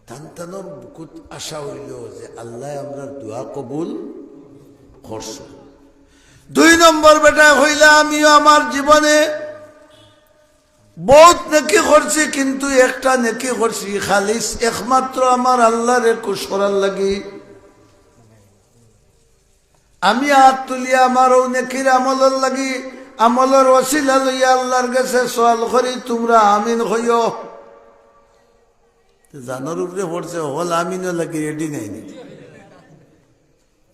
তান তানর বুকুত আশা অইলো যে আল্লায় আমরার দোয়া কবুল করছো। দুই নম্বর বেটায় কইলা, "আমিও আমার জীবনে বউত নেকি করছি, কিন্তু একটা নেকি করছি খালিস একমাত্র আমার আল্লারে খুশ করার লাগি। আমি আত তুলিয়া আমার অউ নেকির আমলর লাগি, আমলর ওসিলা লইয়া আল্লার গেছে সওয়াল করি, তুমরা আমিন কইও।" তে জানর উপরে পড়ছে, হকল আমিনর লাগি রেডি নায়নি।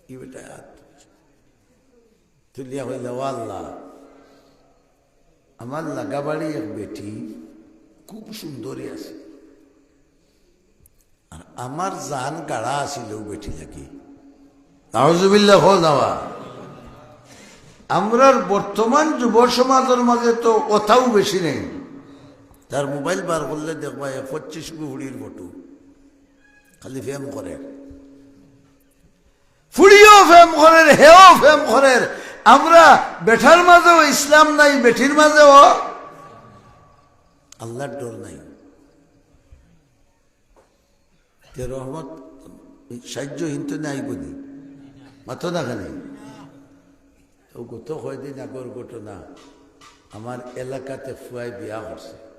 ই বেটায় আত তুলিয়া কইলা, "ও আল্লাহ, আমার লাগাবাড়ি এক বেটি খুব সুন্দরী আছে, আর আমার জান গাড়া আছিল অউ বেটি লাগি।" নাউজুবিল্লাহ, কও না বা। আমরার বর্তমান যুব সমাজর মাঝে তো অতাও বেশি নাই। তার মোবাইল বার করলে দেখবা, এ পঁচিশ গু ফুড়ির ফটো, খালি প্রেম করের। ফুড়িও প্রেম করের, হেও প্রেম করের। আমরা বেটার মাঝেও ইসলাম নাই, বেটির মাঝেও আল্লার ডর নাই। তে রহমত, সাহায্য হিনতো নাই বলি, মাতো না খালি। তো গত কয়দিন আগর ঘটনা, আমার এলাকাতে ফুয়ায় বিয়া করছে,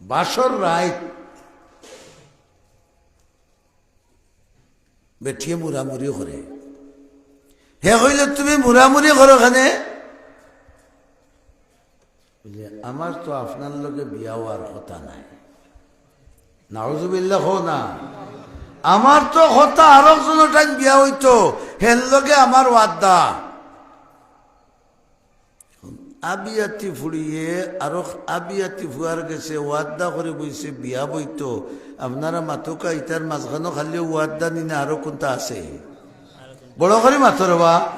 বাসর রাইত বেটিয়ে মুরামুরি করে। হে কইল, "তুমি মুরামুরি করো কেনে?" বুলে, "আমার তো আপনার লগে বিয়া অওয়ার কথা নাই।" নাউজুবিল্লাহ, কও না। "আমার তো কথা আরক জনর টাইন বিয়া অইতো, হেন লগে আমার ওয়াদা।" আবিয়াতি ফুড়িয়ে আরো আবিয়াতি ফুয়ার গেছে ওয়াদা করে বইছে বিয়া বইতো। আপনারা মাতউক্কা, ইতার মাঝখানো খালি ওয়াদা নি না আরো কুনতা আছে? বড় করি মাতো রে বা।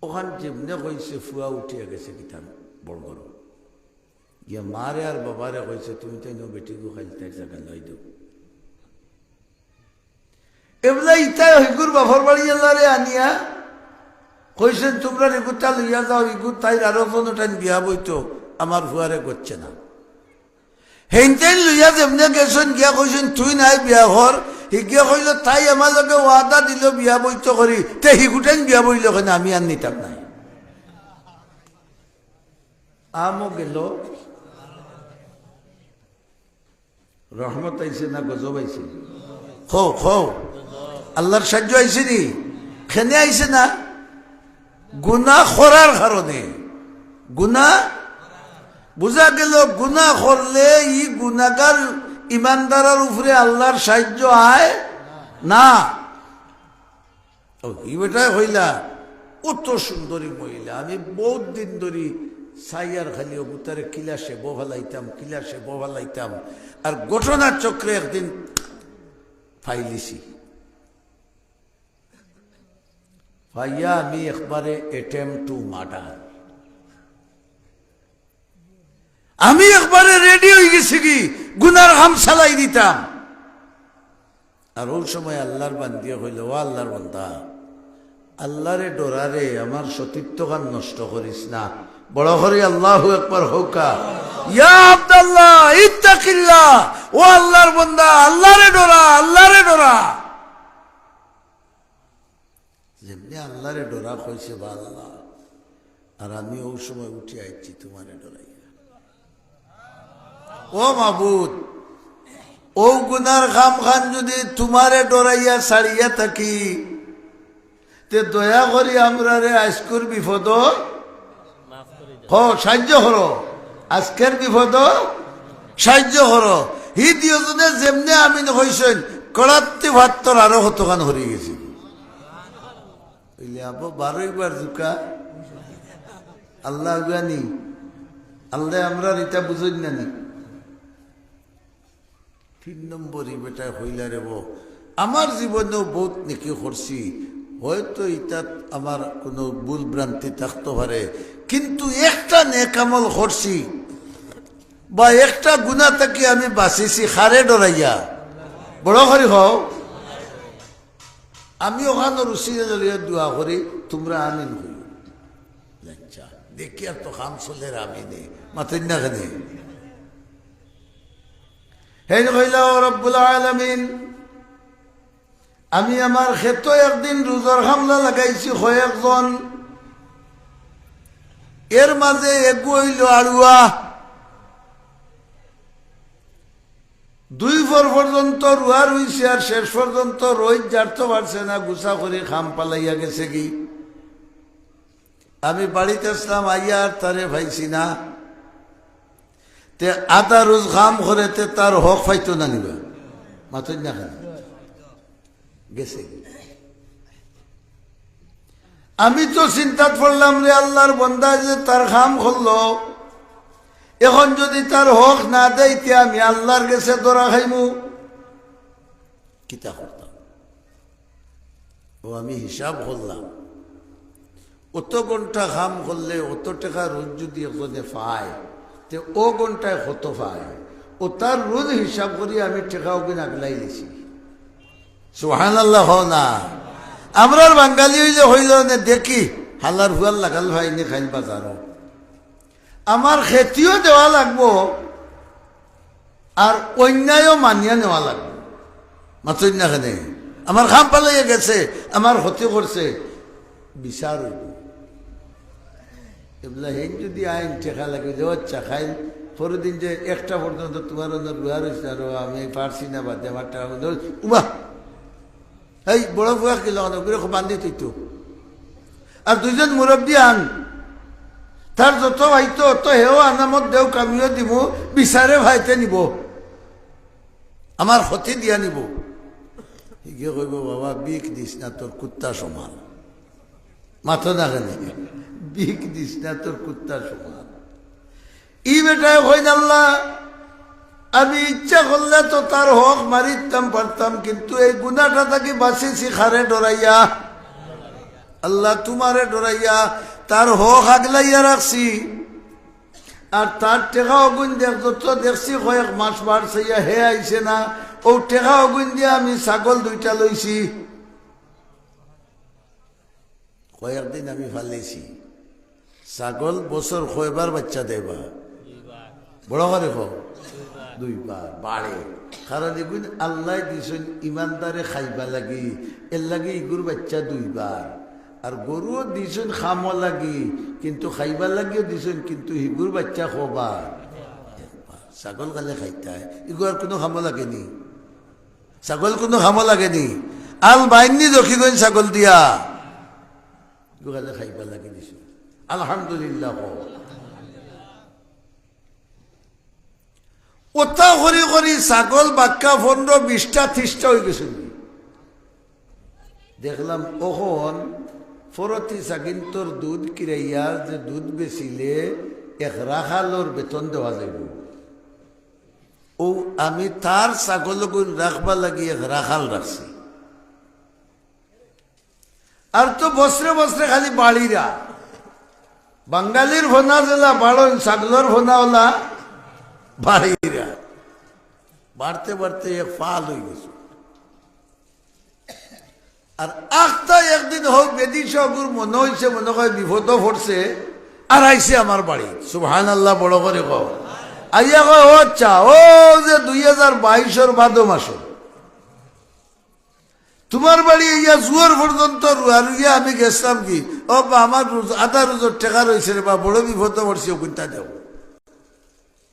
অখান যেমনে কইছে ফুয়া উঠিয়া গেছে কিতা বড় করো। গিয়া মারে আর বাবারে কইছে, "তুমি তাইন অউ বেটিগু খালি তাইর জাগা লই দেও।" এবলা ইতায় হিগুর বাফর বাড়ি আল্লারে আনিয়া কইছইন, "তুমরা ইগুতা লইয়া যাও, ইগু তাইর আরো কুনু টাইন বিয়া বইতো, আমার ফুয়ারে গচ্ছে না।" হেইন তাইন লইয়া যেমনে গেছইন, গিয়া কইছইন, "তুই নাই বিয়া কর।" হিগিয়ে কইল, "তাই আমার লগে ওয়াদা দিল বিয়া বইতো করি, তে হিগু টাইন বিয়া বইল কেনে, আমি আর নিতাম নায়।" আমও গেল। রহমত আইছে না গজব আইছে? কও, কও। আল্লার সাহায্য আইছে নি? কেনে আইছে না? গুনা করার কারণে। গুনা, বুঝা গেল, গুনা করলে ই গুনাগার ইমানদারর উপরে আল্লার সাহায্য আয় না। ও, ই বেটায় কইলা, "অত সুন্দরী মহিলা, আমি বউত দিন ধরি চাইয়ার খালি অগুতারে কিলা সেবো ফালাইতাম, কিলা সেবো ফালাইতাম।" আর ঘটনা চক্রে একদিন ফাইলিছি। ফাইয়া আমি একবারে attempt to murder। আমি একবারে রেডি অইগেছি কি, গুনার কাম চালাই দিতাম। আর অউ সময় আল্লার বান্দিয়ে কইল, "ও আল্লার বান্দা, আল্লারে ডরা রে, আমার সতীত্বখান নষ্ট করিস না।" বড় করি আল্লাহু আকবার কউক্কা। ইয়া আব্দাল্লাহ, ইত্তাকিল্লাহ, ও আল্লার বান্দা, আল্লারে ডরা, আল্লারে ডরা। যেমনে আল্লারে ডরা কইছে, বা আল্লাহ, আর আমি অউ সময় উঠি আইছি তুমারে ডরাইয়া। ও মাবুদ, অউ গুনার কামখান যুদি তুমারে ডরাইয়া ছাড়িয়া থাকি, তে দয়া করি আমরারে আইজকুর বিপদো হ, সাহায্য করো। আইজকের বিপদো সাহায্য করো। হি দুইওজনে যেমনে আমিন কইছইন, কড়াত্তি ফাত্তর আরো কতখান হরি গেছে। অইলে আবো বারোই বার জুকা। আল্লাহ জানি। আল্লাহ আমরার ইতা বুঝইন না নি। তিন নম্বর ই বেটায় কইলা, "রে বো, আমার জীবনেও বউত নেকি করছি, হয়তো ইতাত আমার কুনু ভুল ভ্রান্তি থাকতো পারে, কিন্তু একটা নেক আমল করছি বা একটা গুনা থাকি আমি বাঁচিছি, কারে ডরাইয়া।" বড় করি কও। আমি অখানর উছিলায় লইয়া দোয়া করি, তুমরা আমিন কইও। আচ্ছা, দেখি আর তো কাম চলের আমিনে, মাতইন না কেনে? হেইন কইলা, "ও রব্বুল আলামিন, আমি আমার খেতো একদিন রুজর কামলা লাগাইছি কয়েকজন, এর মাঝে এগু অইলো আড়ুয়া, দুই পর পর্যন্ত রুয়া রুইছে আর শেষ পর্যন্ত রইদ জারতো পারছে না, গুছা করি কাম ফালাইয়া গেছেগি।" আমি বাড়িত আছলাম, আইয়া আর তারে পাইছি না। তে আধা রুজ কাম করে, তে তার হক পাইতো না নি বা? মাতইন না কেনে? গেছে। আমি তো চিন্তাত পড়লাম, রে আল্লার বন্দা যে তার কাম করলো, এখন যদি তার হক না দেয়, তে আমি আল্লার গেছে ধরা খাইমু। কিতা করতাম? ও, আমি হিসাব করলাম, অত ঘন্টা কাম করলে অত টেকা রুজ যদি একজনে পায়, তে ও ঘন্টায় কত পায়, ও তার রুজ হিসাব করি আমি টেকা ওগুন আগলাই দিছি। সুবহানাল্লাহ কও না। আমরার বাঙালি অইলে কইলো নে, "দেখি, হালার ফুয়ার লাগাল পাইনি খাইল বাজারো।" আমার খেতিও দেওয়া লাগবো, আর অন্যায়ও মানিয়া নেওয়া লাগবো। মাতইন না কেনে? আমার কাম ফালাইয়া গেছে, আমার ক্ষতি করছে, বিচার অইবো। এবলা হেইন যদি আইন টেকা লাগে যে, "আচ্ছা, খাইল পরের দিন যে একটা পর্যন্ত তুমার অনো রুয়া রইছে, আর আমি পারছি না, বাদে আমার টেকা বন্ধ অইছে।" উবা, এই বড় ফুয়া কিলা অনো করে খুব বান্ধি থইতো। আর দুইজন মুরব্বি আন, তার যত পাইতো অত হেও আনামত দেও, কামিও দিমু, বিচারে পাইতে নিবো, আমার ক্ষতি দিয়া নিবো। হিগে কইবো, "বাবা, বিষ দিস না, তোর কুত্তা সমান।" মাতো না কেনে? "বিষ দিস না, তোর কুত্তা সমান।" ই বেটায় কইন, "আল্লাহ, আমি ইচ্ছা করলে তো তার হক মারিতাম পারতাম, কিন্তু এই গুনাটা থাকি বাঁচিছি কারে ডরাইয়া? আল্লাহ, তুমারে ডরাইয়া তার হক আগলাইয়া রাখছি। আর তার টেকা ওগুন দেখ, যত দেখছি কয়েক মাস বাড়ছে ইয়া, হে আইছে না, ও টেকা ওগুন দিয়া আমি ছাগল দুইটা লইছি।" কয়েকদিন আমি ফালাইছি। ছাগল বছর কয়বার বাচ্চা দেয় বা? বড় করি কও। দুইবার। বাড়ে। কারণ ইগুন আল্লায় দিছইন ইমানদারে খাইবা লাগি, এর লাগি ইগুর বাচ্চা দুইবার। আর গরুও দিছইন খামো লাগি, কিন্তু খাইবার লাগিও দিছইন, কিন্তু হিগুর বাচ্চা কবার? একবার। ছাগল খালি খাইতায়, ইগু আর কুনু খামো লাগেনি। ছাগল কুনু খামো লাগেনি। আল বাইন্নি দখিগইন ছাগল দিয়া। ইগু খালি খাইবার লাগি দিছইন। আলহামদুলিল্লাহ কও। অতা করি করি ছাগল বাক্কা পনরো, বিশটা, তিরিশটা অইগেছে। দেখলাম অখন পরতি ছাগিন্তর দুধ কিরাইয়া যে দুধ বেচিলে এক রাখালর বেতন দেওয়া যাইবো। ও আমি তার ছাগলগুন রাখবার লাগি এক রাখাল রাখছি। আর তো বছরে বছরে খালি বাড়িরা। বাঙালির ফোনা যেলা বাড়ইন, ছাগলর ফোনা অলা বাড়িরা। বাড়তে বাড়তে এক ফাল অইগেছে। আর আখতা একদিন হউ বেদিশা অগুর মনো অইছে, মনো কয় বিপদো পড়ছে, আর আইছে আমার বাড়ি। সুবহানাল্লাহ, বড় করি কও। আইয়া কয়, "ও আচ্ছা, ও যে দুই হাজার বাইশর ভাদো মাসো তুমার বাড়ি আইয়া জুহর পর্যন্ত রুয়া রুইয়া আমি গেছলাম কি? ও বা, আমার রুজ-, আধা রুজর টেকা রইছে রে বা, বড় বিপদো পড়ছি, অগুনতা দেও।"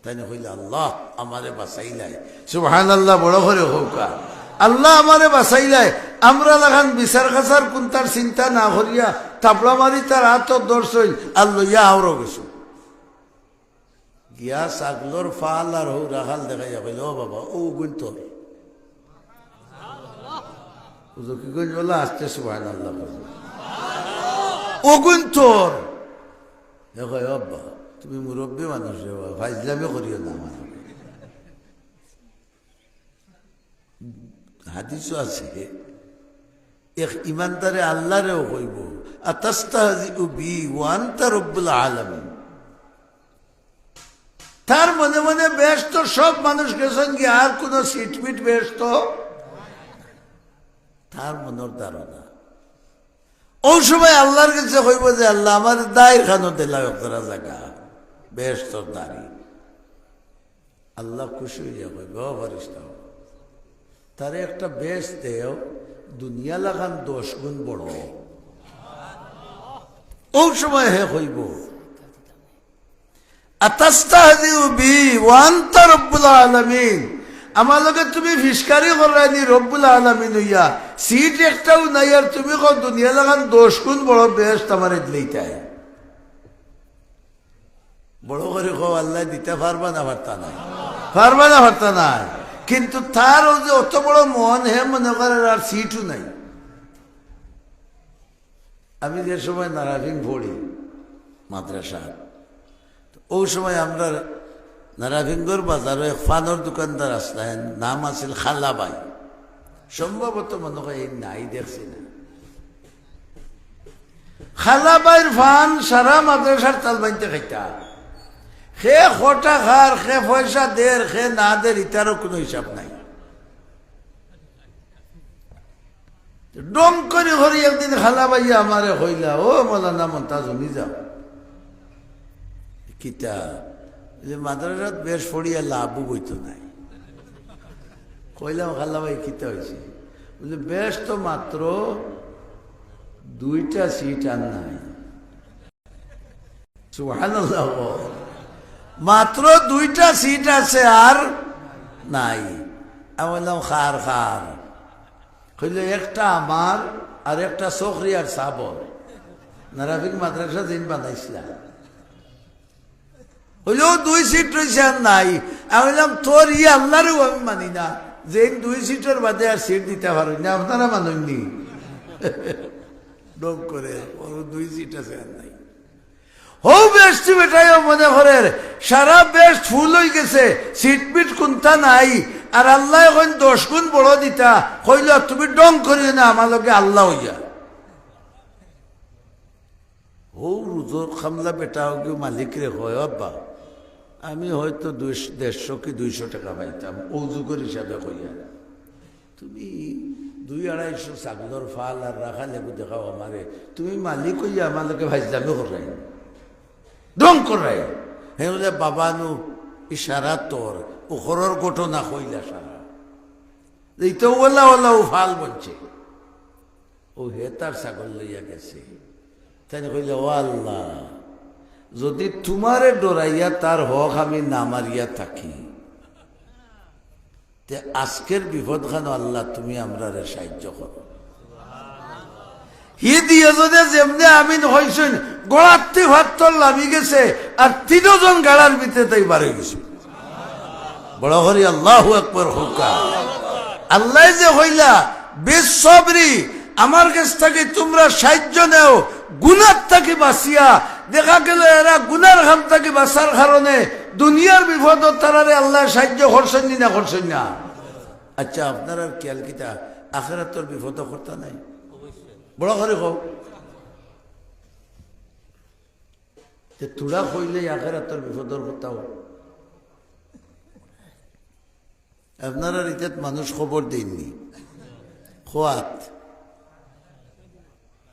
তাইন কইলা, "আল্লাহ আমারে বাঁচাইলায়।" সুবহানাল্লাহ, বড় করি কউক্কা। "আল্লাহ আমারে বাঁচাইলায়।" আমরা লাখান বিচার কাছার কুন্তার চিন্তা না করিয়া, থাপড়া মারি তার আতো ধরছইন, আর লইয়া আওরো গেছইন। গিয়া ছাগলর ফাল আর হউ রাখাল দেখাইয়া কইলা, "ও বাবা, অগুন তোর।" হুজুর কি কইন বলা, আস্তে সুবহানাল্লাহ কইন। "অগুন তোর।" এ কয়, "ও আব্বা, তুমি মুরব্বি মানুষ রে বা, ফাইজলামি করিও না আমার।" হাদিসও আছে, এক ইমানদারে আল্লাহরেও কইবো, "আতাস্তাহজিউ বি ওয়া আনতা রব্বুল আলামিন।" তার মনে মনে বেহেস্তো সব মানুষ গেছইন গি, আর কুনু সিটমিট বেহেস্তো তার মনর ধারণা। অউ সময় আল্লাহর গেছে কইবো যে, "আল্লাহ, আমার দাড়ির খানো দিলাও একজরা জাগা, বেহেস্তর দাড়ি।" আল্লাহ খুশি অইয়া কইবো, "ও ফেরেশতা, তারে একটা বেহেস্ত দেও, দুনিয়া লাখান দশ গুণ বড়।" অউ সময় হে কইবো, "আতাস্তাহজিউ বি ওয়া আনতা রব্বুল আলামিন।" আমার লগে তুমি ফিসকারি কররায়নি রব্বুল আলামিন অইয়া, সিট একটাও নাই, আর তুমি কও দুনিয়া লাখান দশ গুণ বড় বেহেস্ত আমারে দিলাইতায়। বড় করি কও, আল্লায় দিতা পারবা না পারতা নায়? পারবা না পারতা নায়? কিন্তু তার অউ যে অত বড় মন, হে মনে করের আর সিটও নাই। আমি যে সময় নারাফিং পড়ি মাদ্রাসাত, অউ সময় আমরার নারাফিংগর বাজারো এক ফানর দোকানদার আছলা, এন নাম আছিল খালা ভাই। সম্ভবত মনে কয় এন নাই, দেখছি না। খালা ভাইর ফান সারা মাদ্রাসার তালবাইন্তে খাইতা। কে কটা খার, কে পয়সা দের, কে না দের, ইতারও কুনু হিসাব নাই। ঢং করি করি একদিন খালা ভাইয়ে আমারে কইলা, "ও মৌলানা মন্তাজ, হুনি যাও।" "কিতা?" "যে মাদ্রাসাত বেহেস্ত পড়িয়া লাভও অইতো নায়।" কইলাম, "খালা ভাই, কিতা অইছে?" বলে, "বেহেস্তো মাত্র দুইটা সিট আর নাই।" সুবহানাল্লাহ। মাত্র দুইটা সিট আছে আর নাই। আমি বললাম, "কার কার?" কইলো, "একটা আমার আর একটা চকরিয়ার সাবর।" নারাফিং মাদ্রাসা যেইন বানাইছলা। কইলো, "অউ দুই সিট রইছে আর নাই।" আমি বললাম, "তোর ই আল্লারেও আমি মানি না, যেইন দুই সিটর বাদে আর সিট দিতা পারইন না, আপনারা মানইন নি?" ঢং করে, "অউ দুই সিট আছে আর নাই।" হউ বেহেস্তি বেটায়ও মনে করের, সারা বেহেস্ত ফুল অইগেছে, সিটমিট কুন্তা নাই, আর আল্লায় কইন দশ গুণ বড় দিতা, কইলো, "তুমি ঢং করিও না আমার লগে আল্লাহ অইয়া।" হউ রুজর কামলা বেটা অগু মালিকরে কয়, "ও আব্বা, আমি হয়তো দুইশ, দেড়শো কি দুইশো টেকা পাইতাম, অউ যুগর হিসাবে কইয়া।" তুমি দুই আড়াইশো ছাগলর ফাল আর রাখাল এগু দেখাও আমারে, তুমি মালিক অইয়া আমার লগে ফাইজলামি কররায়, ঢং কররায়। হে বলে, "বাবা নু ইশারা তোর, উখরর ঘটনা কইলা সারা।" এই তো ওলা ওলা ও ফাল বনছে। ও হে তার ছাগল লইয়া গেছে। তাইন কইলা, "ও আল্লাহ, যদি তুমারে ডরাইয়া তার হক আমি না মারিয়া থাকি, তে আজকের বিপদ খানো আল্লাহ তুমি আমরারে সাহায্য করো।" হি দুইজনে যেমনে আমিন কইছইন, গড়াত্তি ফাত্তর লামি গেছে, আর তিনজন গাড়ার ভিতরে তাই বার অই গেছে। বড় করি আল্লাহু আকবার কউক্কা। আল্লায় যে কইলা, "বিসসবরি, আমার গেছ থাকি তুমরা সাহায্য নেও, গুনার থাকি বাঁচিয়া।" দেখা গেল এরা গুনার কাম থাকি বাঁচার কারণে দুনিয়ার বিপদো তারারে আল্লায় সাহায্য করছইন নি না করছইন না? আচ্ছা, আপনারার খিয়াল কিতা, আখেরাতর বিপদো করতা নায়? বড় করি কও। তে থুড়া কইলে আখেরাতর বিপদর কথাও। আপনারার ইতাত মানুষ খবর দেইন নি? খোয়াত।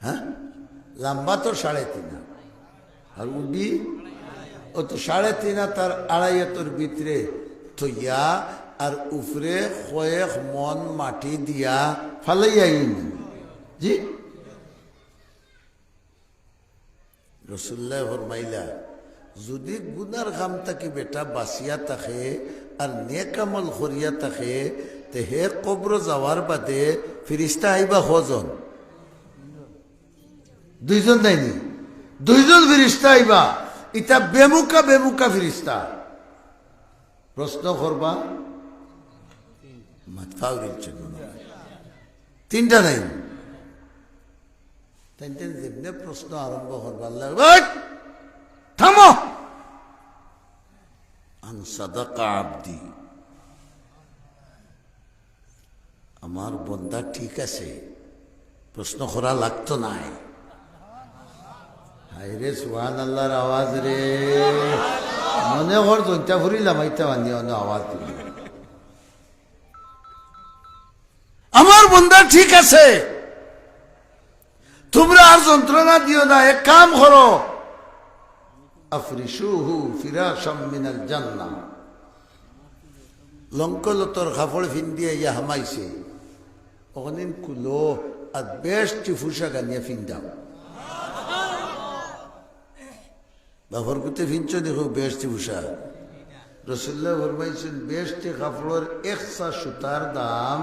হ্যাঁ? লাম্বা তো সাড়ে তিন হাত। আর উডি, ও তো সাড়ে তিন হাত আর আড়াই হাতর ভিতরে থইয়া, আর উপরে কয়েক মন মাটি দিয়া ফালাইয়া আইন। জি? রসুলুল্লায় ফরমাইলা, যুদি গুনার কাম থাকি বেটা বাঁচিয়া থাকে আর নেক আমল করিয়া থাকে, তে হে কবরো যাওয়ার বাদে ফিরিস্তা আইবা কয়জন? দুইজন নায়নি? দুইজন ফিরিস্তা আইবা। ইতা বেমুখা বেমুখা ফিরিস্তা। প্রশ্ন করবা, মাত ফাউরিল চলব না। তিনটা নায়নি? তাইন তাইন যেমনে প্রশ্ন আরম্ভ করবা, আল্লাহ, "ওই! থামো! আন সাদাকা আবদি।" আম আমার বন্দা ঠিক আছে, প্রশ্ন করা লাগতো নায়। হায় রে, সুবহানাল্লাহর আওয়াজ রে। মনে কর জৈন্তাপুরি লামাইতা বানিয়ে অন্য আওয়াজ দিল। আমার বন্দা ঠিক আছে, তোমরা আর যন্ত্রণা দিও না, এক কাম করো, আফরিশুহু ফিরাশাম মিনাল জান্নাহ। লঙ্কলতর কাপড় ফিন্দিয়া ইয়া হামাইছে, অখানিন খুলো আর বেহেশতি পোশাক আনিয়া ফিন্দাও। বাফর কুতে ফিনছো দেখো বেহেশতি পোশাক। রসুল্লাহ ফরমাইছেন, বেহেশতি কাপড়র একসা সুতার দাম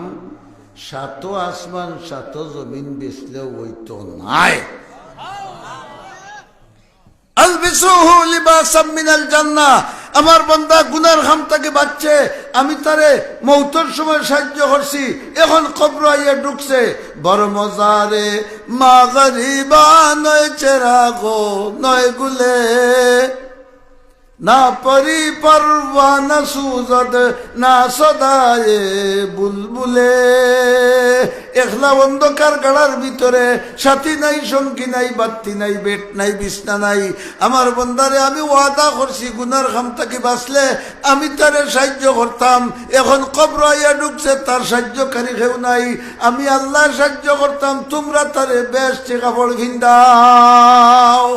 সাত আসমান সাত জমিন বেচলেও অইতো নায়। আলবিসুহু লিবাসাম মিনাল জান্নাহ। আমার বন্দা গুনার কাম থাকি বাচছে, আমি তারে মউতর সময় সাহায্য করছি, এখন কবর আইয়া ঢুকছে। বড় মজা রে, মা গরিবা নয় চেরাগো নয় গুলে, না পরি পরওয়ানা সুজদ না সদায়ে বুলবুলে। একলা অন্ধকার গাড়ার ভিতরে, সাথী নাই, সঙ্গী নাই, বাত্তি নাই, বেড নাই, বিছনা নাই। আমার বন্দারে আমি ওয়াদা করছি, গুনার কাম থাকি বাচলে আমি তারে সাহায্য করতাম। এখন কবর আইয়া ঢুকছে, তার সাহায্যকারী কেউ নাই। আমি আল্লায় সাহায্য করতাম, তুমরা তারে বেহেশতি কাপড় ফিন্দাও।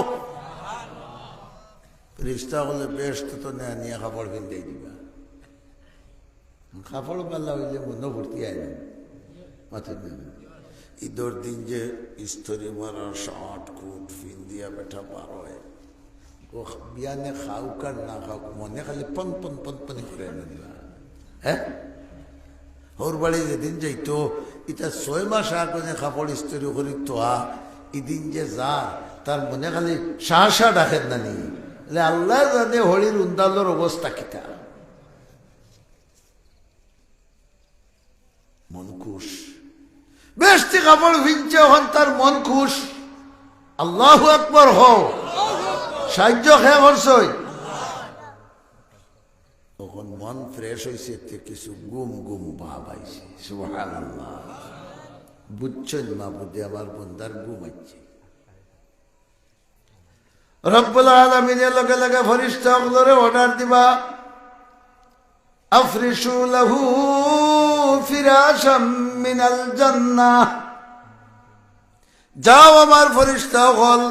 ফিরিস্তা অকলে বেহেশত তনে আনিয়া কাপড় ফিন্দাই দিবা। কাপড় বালা অইলে মনো ফুর্তি আয় না। মাথা না। ইদর দিন যে ইস্ত্রি মারা শার্ট কোট ফিন্দিয়া বেটা বার অয়, ও বিয়ানে খাউক আর না খাউক, মনে খালি পন পন পন পন করে না দিবা। হ্যাঁ? হউর বাড়ি যেদিন যাইতো, ইতা ছয় মাস আগে যে কাপড় ইস্ত্রি করি থোয়া, ইদিন যে যার, তার মনে খালি শা শা ডাকের নানি। বলে, আল্লায় জানে হড়ির উন্দালর অবস্থা কিতা। মন খুশ। বেহেশতি কাপড় ফিনছে, অখন তার মন খুশ। আল্লাহু আকবার হও। সাহায্য কে করছইন? অখন মন ফ্রেশ অইছে, তে কিছু ঘুম ঘুম ভাব আইছে। সুবহানাল্লাহ। বুঝছইন মাবুদে আমার বন্দার ঘুম আইছে। রব্বুল আলামিনে লগে লগে ফিরিস্তা অকলরে অর্ডার দিবা, আফরিশু লাহু ফিরাশাম মিনাল জান্নাহ। যাও আমার ফিরিস্তা অকল,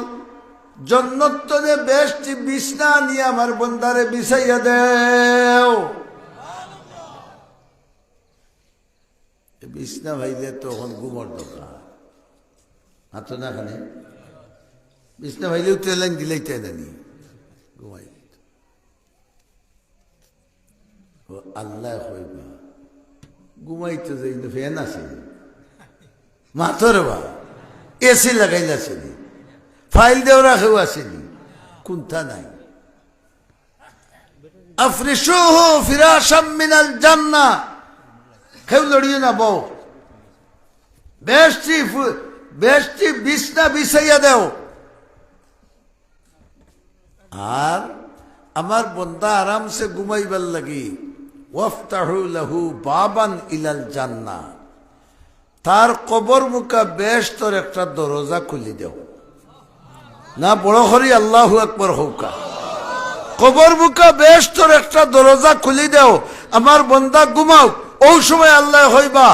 জন্নত তনে বেহেশতি বিছনা আনিয়া আমার বন্দারে বিছাইয়া দেও। বিছনা পাইলে তো অখন ঘুমর দরকার। মাতো না কেনে? বিছনা পাইলে উঠে লাইন দিলেই তাই নানি। ঘুমাই। ও আল্লায় কইবা, ঘুমাইতো যাইন, ফ্যান আছে নি? মাতো রে বা, এসি লাগাইল আছে নি? ফাইল দেওরা কেউ আছে নি? কুন্তা নাই। আফরিশুহু ফিরাশাম মিনাল জান্নাহ। কেউ লড়িও না, বও। বেহেশতি ফু-, বেহেশতি বিছনা বিছাইয়া দেও। আর আমার বন্দা আরামসে ঘুমাইবার লাগি, ওয়াফতাহু লাহু বাবান ইলাল জান্নাহ। তার কবর মুখা বেহেশতর একটা দরজা খুলি দেও। না, বড় করি আল্লাহু আকবার কউক্কা। কবর মুখা বেহেশতর একটা দরজা খুলি দেও, আমার বন্দা ঘুমাউক। অউ সময় আল্লায় কইবা,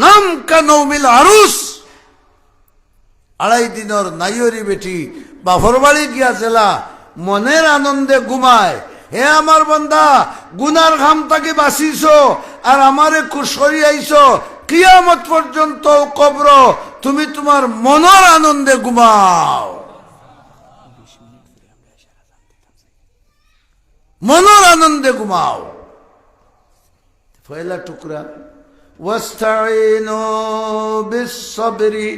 নাম কা নৌমিল আরুস। আড়াই দিনর নাইরি বেটি বাফর বাড়ি গিয়া যেলা মনর আনন্দে ঘুমায়। হে আমার বন্দা, গুনার কাম থাকি বাচিছো, আর আমারে খুশ করি আইছো, কিয়ামত পর্যন্ত কবর তুমি তুমার মনর আনন্দে ঘুমাও। মনর আনন্দে ঘুমাও। পয়লা টুকরা, ওয়াস্তাইনু বিস সাবরি।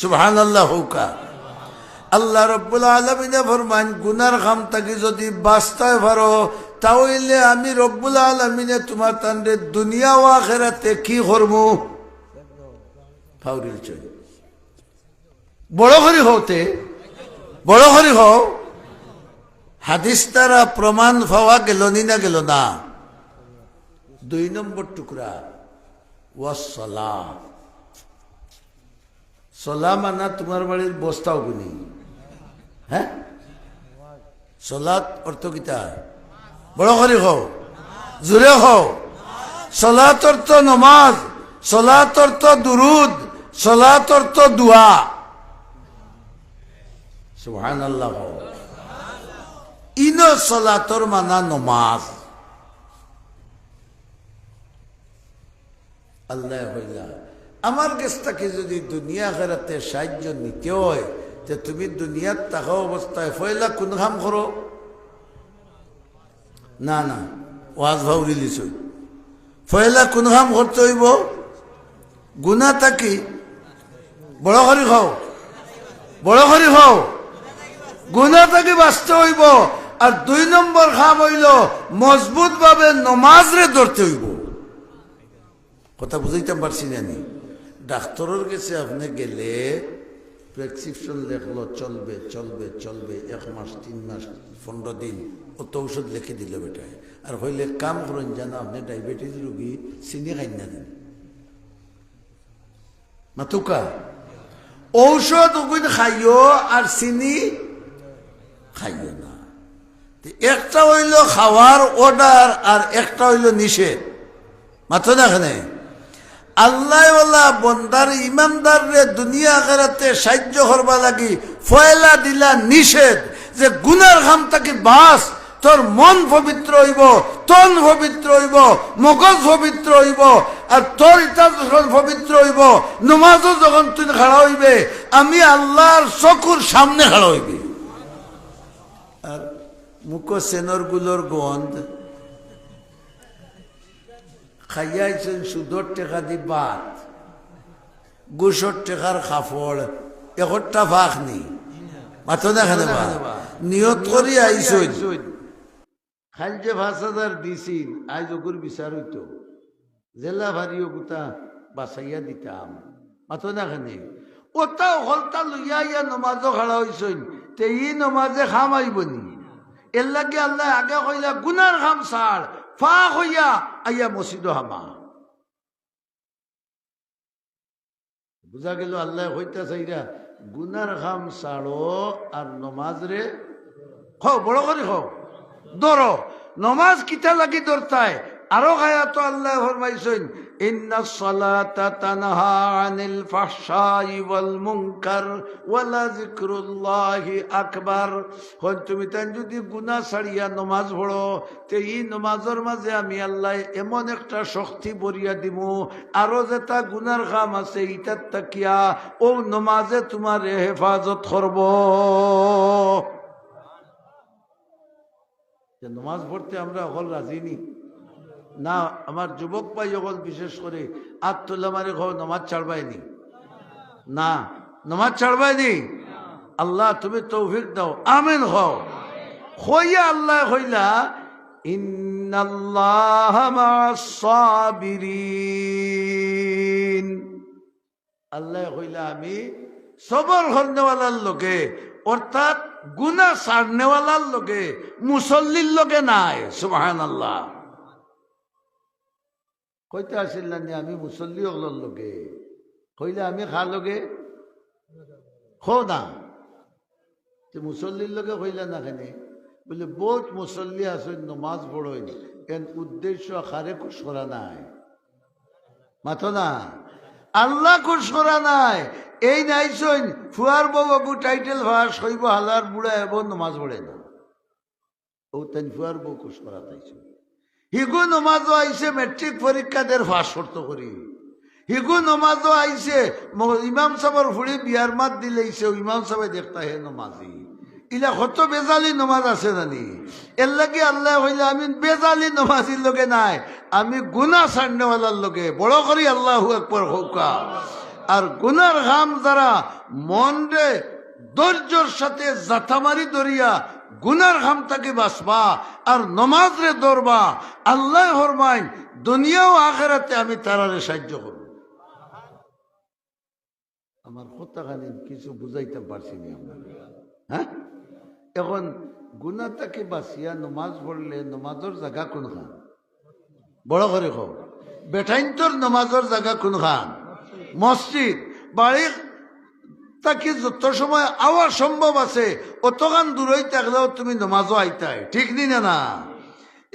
সুবহানাল্লাহ কউক্কা। আল্লাহ রব্বুল আলামিনে ফরমাইন, গুনার কাম থাকি যুদি বাচতায় পারো, তা অইলে আমি রব্বুল আলামিনে তুমার তানরে দুনিয়া ও আখেরাতে কি করমু? ফাউরিল চই। বড় করি কও তে, বড় করি কও। হাদিস দ্বারা প্রমাণ পাওয়া গেল নি না গেল না? দুই নম্বর টুকরা, ওয়াসসালাহ। সলা মানা তুমার বাড়ির বস্তাও গুনি। হ্যাঁ, সলাত অর্থ কিতা? বড় করি কও, জোরে কও। সলাত অর্থ নমাজ, সলাত অর্থ দুরুদ, সলাত অর্থ দোয়া। সুবহানাল্লাহ কও। ইনো সলাতর মানা নমাজ। আল্লায় কইলা, আমার গেছ থাকি যুদি দুনিয়া আখেরাতে সাহায্য নিতে অয়, তে তুমি দুনিয়াত থাকা অবস্থায় পয়লা কুন কাম করো? না, না, ওয়াজ ফাউরিলিছো। পয়লা কুন কাম করতে অইবো? গুনা থাকি, বড় করি কও, বড় করি কও, গুনা থাকি বাঁচতে অইবো। আর দুই নম্বর কাম অইলো মজবুত ভাবে নমাজরে ধরতে অইবো। কথা বুঝাইতাম পারছি না নি? ডাক্তরর গেছে আপনে গেলে প্রেসক্রিপশন লেখলো, চলবে, চলবে, চলবে, এক মাস, তিন মাস, পনেরো দিন, অত ঔষধ লেখি দিল বেটায়। আর কইলে, "কাম করইন জানো, আপনে ডায়াবেটিস রুগী, চিনি খাইন না জানি।" মাতুক্কা, ঔষধ অগুইন খাইও আর চিনি খাইও না। তে একটা অইলো খাওয়ার অর্ডার আর একটা অইলো নিষেধ। মাতো না কেনে? আল্লায় ওয়ালা বন্দার ইমানদাররে দুনিয়া আখেরাতে সাহায্য করবার লাগি পয়লা দিলা নিষেধ যে গুনার কাম থাকি বাঁচ, তোর মন পবিত্র অইবো, তন পবিত্র অইবো, মগজ পবিত্র অইবো, আর তোর ইটা যখন পবিত্র অইবো, নমাজও যখন তুই খাড়া অইবে, আমি আল্লার চকুর সামনে খাড়া অইবে। আর মুখো সেনর গুলর গন্ধ, খাইয়া আইছইন সুদর টেকা দি ভাত, ঘুষর টেকার কাপড়, একটা ফাঁক নি। মাতো না কেনে বা? নিয়ত করি আইছইন। কাইল যে পাঁচ হাজার দিছইন, আইজ অগুর বিচার অইতো। যেলা পারি অগুতা বাঁচাইয়া দিতাম। মাতো না কেনে? অতা হকলতা লইয়া আইয়া নমাজো খাড়া অইছইন, তে ই নমাজে কাম আইবো নি? এরলাগি আল্লায় আগে কইলা, "গুনার কাম ছাড়, পাক অইয়া আইয়া মসজিদো হামা।" বুঝা গেল আল্লায় কইতা চাইরা, গুনার কাম ছাড়ো আর নমাজরে কও, বড় করি কও, ধরো। নমাজ কিতা লাগি ধরতায়? আরো আয়াতো আল্লায় ফরমাইছইন, "ইন্নাস সালাতা তানহা আনিল ফাহশাই ওয়াল মুনকার ওয়ালা যিকরুল্লাহি আকবার।" অখন তুমি তাইন যুদি গুনা ছাড়িয়া নমাজ পড়ো, তে ই নমাজর মাঝে আমি আল্লায় এমন একটা শক্তি ভরিয়া দিমু, আরো যেতা গুনার কাম আছে, ইতার থাকিয়া অউ নমাজে তুমারে হেফাজত করবো। তে নমাজ পড়তে আমরা হকল রাজি নি? না, আমার যুবক ভাই হকল বিশেষ করি আত তুলা মারি কও, নমাজ ছাড়বায় নি? না, নমাজ ছাড়বায় নি? আল্লাহ, তুমি তৌফিক দাও, আমিন কও। কইয়া আল্লায় কইলা, "ইন্নাল্লাহা মা'আস সাবিরিন।" আল্লায় কইলা, "আমি সবর করনেওয়ালার লগে, অর্থাৎ গুনা ছাড়নেওয়ালার লগে, মুসল্লির লগে নায়।" সুবহানাল্লাহ। কইতা আছিল না নি, "আমি মুসল্লি অকলর লগে"? কইলা, "আমি কার লগে?" কও না। তে মুসল্লির লগে কইলা না কেনে? বুলে, "বউত মুসল্লি আছইন, নমাজ পড়ইন, এন উদ্দেশ্য কারে খুশ করা নায়।" মাতো না। আল্লাহ খুশ করা নায়। এইন আইছইন, ফুয়ার বউ অগু টাইটেল পাস, কইবো হালার বুড়া এবো নমাজ পড়ে না। অউ তাইন ফুয়ার বউ খুশ করাত আইছইন। হিগু নমাজো আইছে মেট্রিক পরীক্ষা দের পাস করতো করি। হিগু নমাজো আইছে, ম-, ইমাম সাবর ফুড়ি বিয়ার মাত দিলাইছে, অউ ইমাম সাবে দেখতা হে নমাজি। ইলা কত বেজালি নমাজ আছে জানি। এরলাগি আল্লায় কইলা, "আমি বেজালি নমাজির লগে নায়, আমি গুনা ছাড়নেওয়ালার লগে।" বড় করি আল্লাহু আকবার কউক্কা। আর গুনার কাম যারা মনরে ধৈর্যর সাথে জাতা মারি ধরিয়া গুনার কাম থাকি বাঁচবা আর নমাজরে ধরবা, আল্লায় ফরমাইন, দুনিয়া ও আখেরাতে আমি তারারে সাহায্য করমু। আমার কথা খানি কিছু বুঝাইতাম পারছি নি আপনারে? হ্যাঁ? অখন গুনা থাকি বাঁচিয়া নমাজ পড়লে নমাজর জাগা কুনখান? বড় করি কও। বেটাইন্তর নমাজর জাগা কুনখান? মসজিদ। বাড়ি থাকি যত সময় আওয়া সম্ভব আছে, অতখান দূরই থাকলেও তুমি নমাজও আইতায়, ঠিক নি না? না,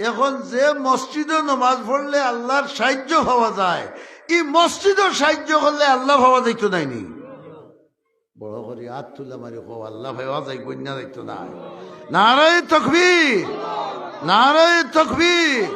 এখন যে মসজিদো নমাজ পড়লে আল্লাহর সাহায্য পাওয়া যায়, ই মসজিদো সাহায্য করলে আল্লাহ পাওয়া যাইতো নায় নি? বড় করি আত তুলা মারি কও, আল্লাহ পাওয়া যাইবো না, যাইতো নায়? নারায়ে তকবীর, নারায়ে তকবীর।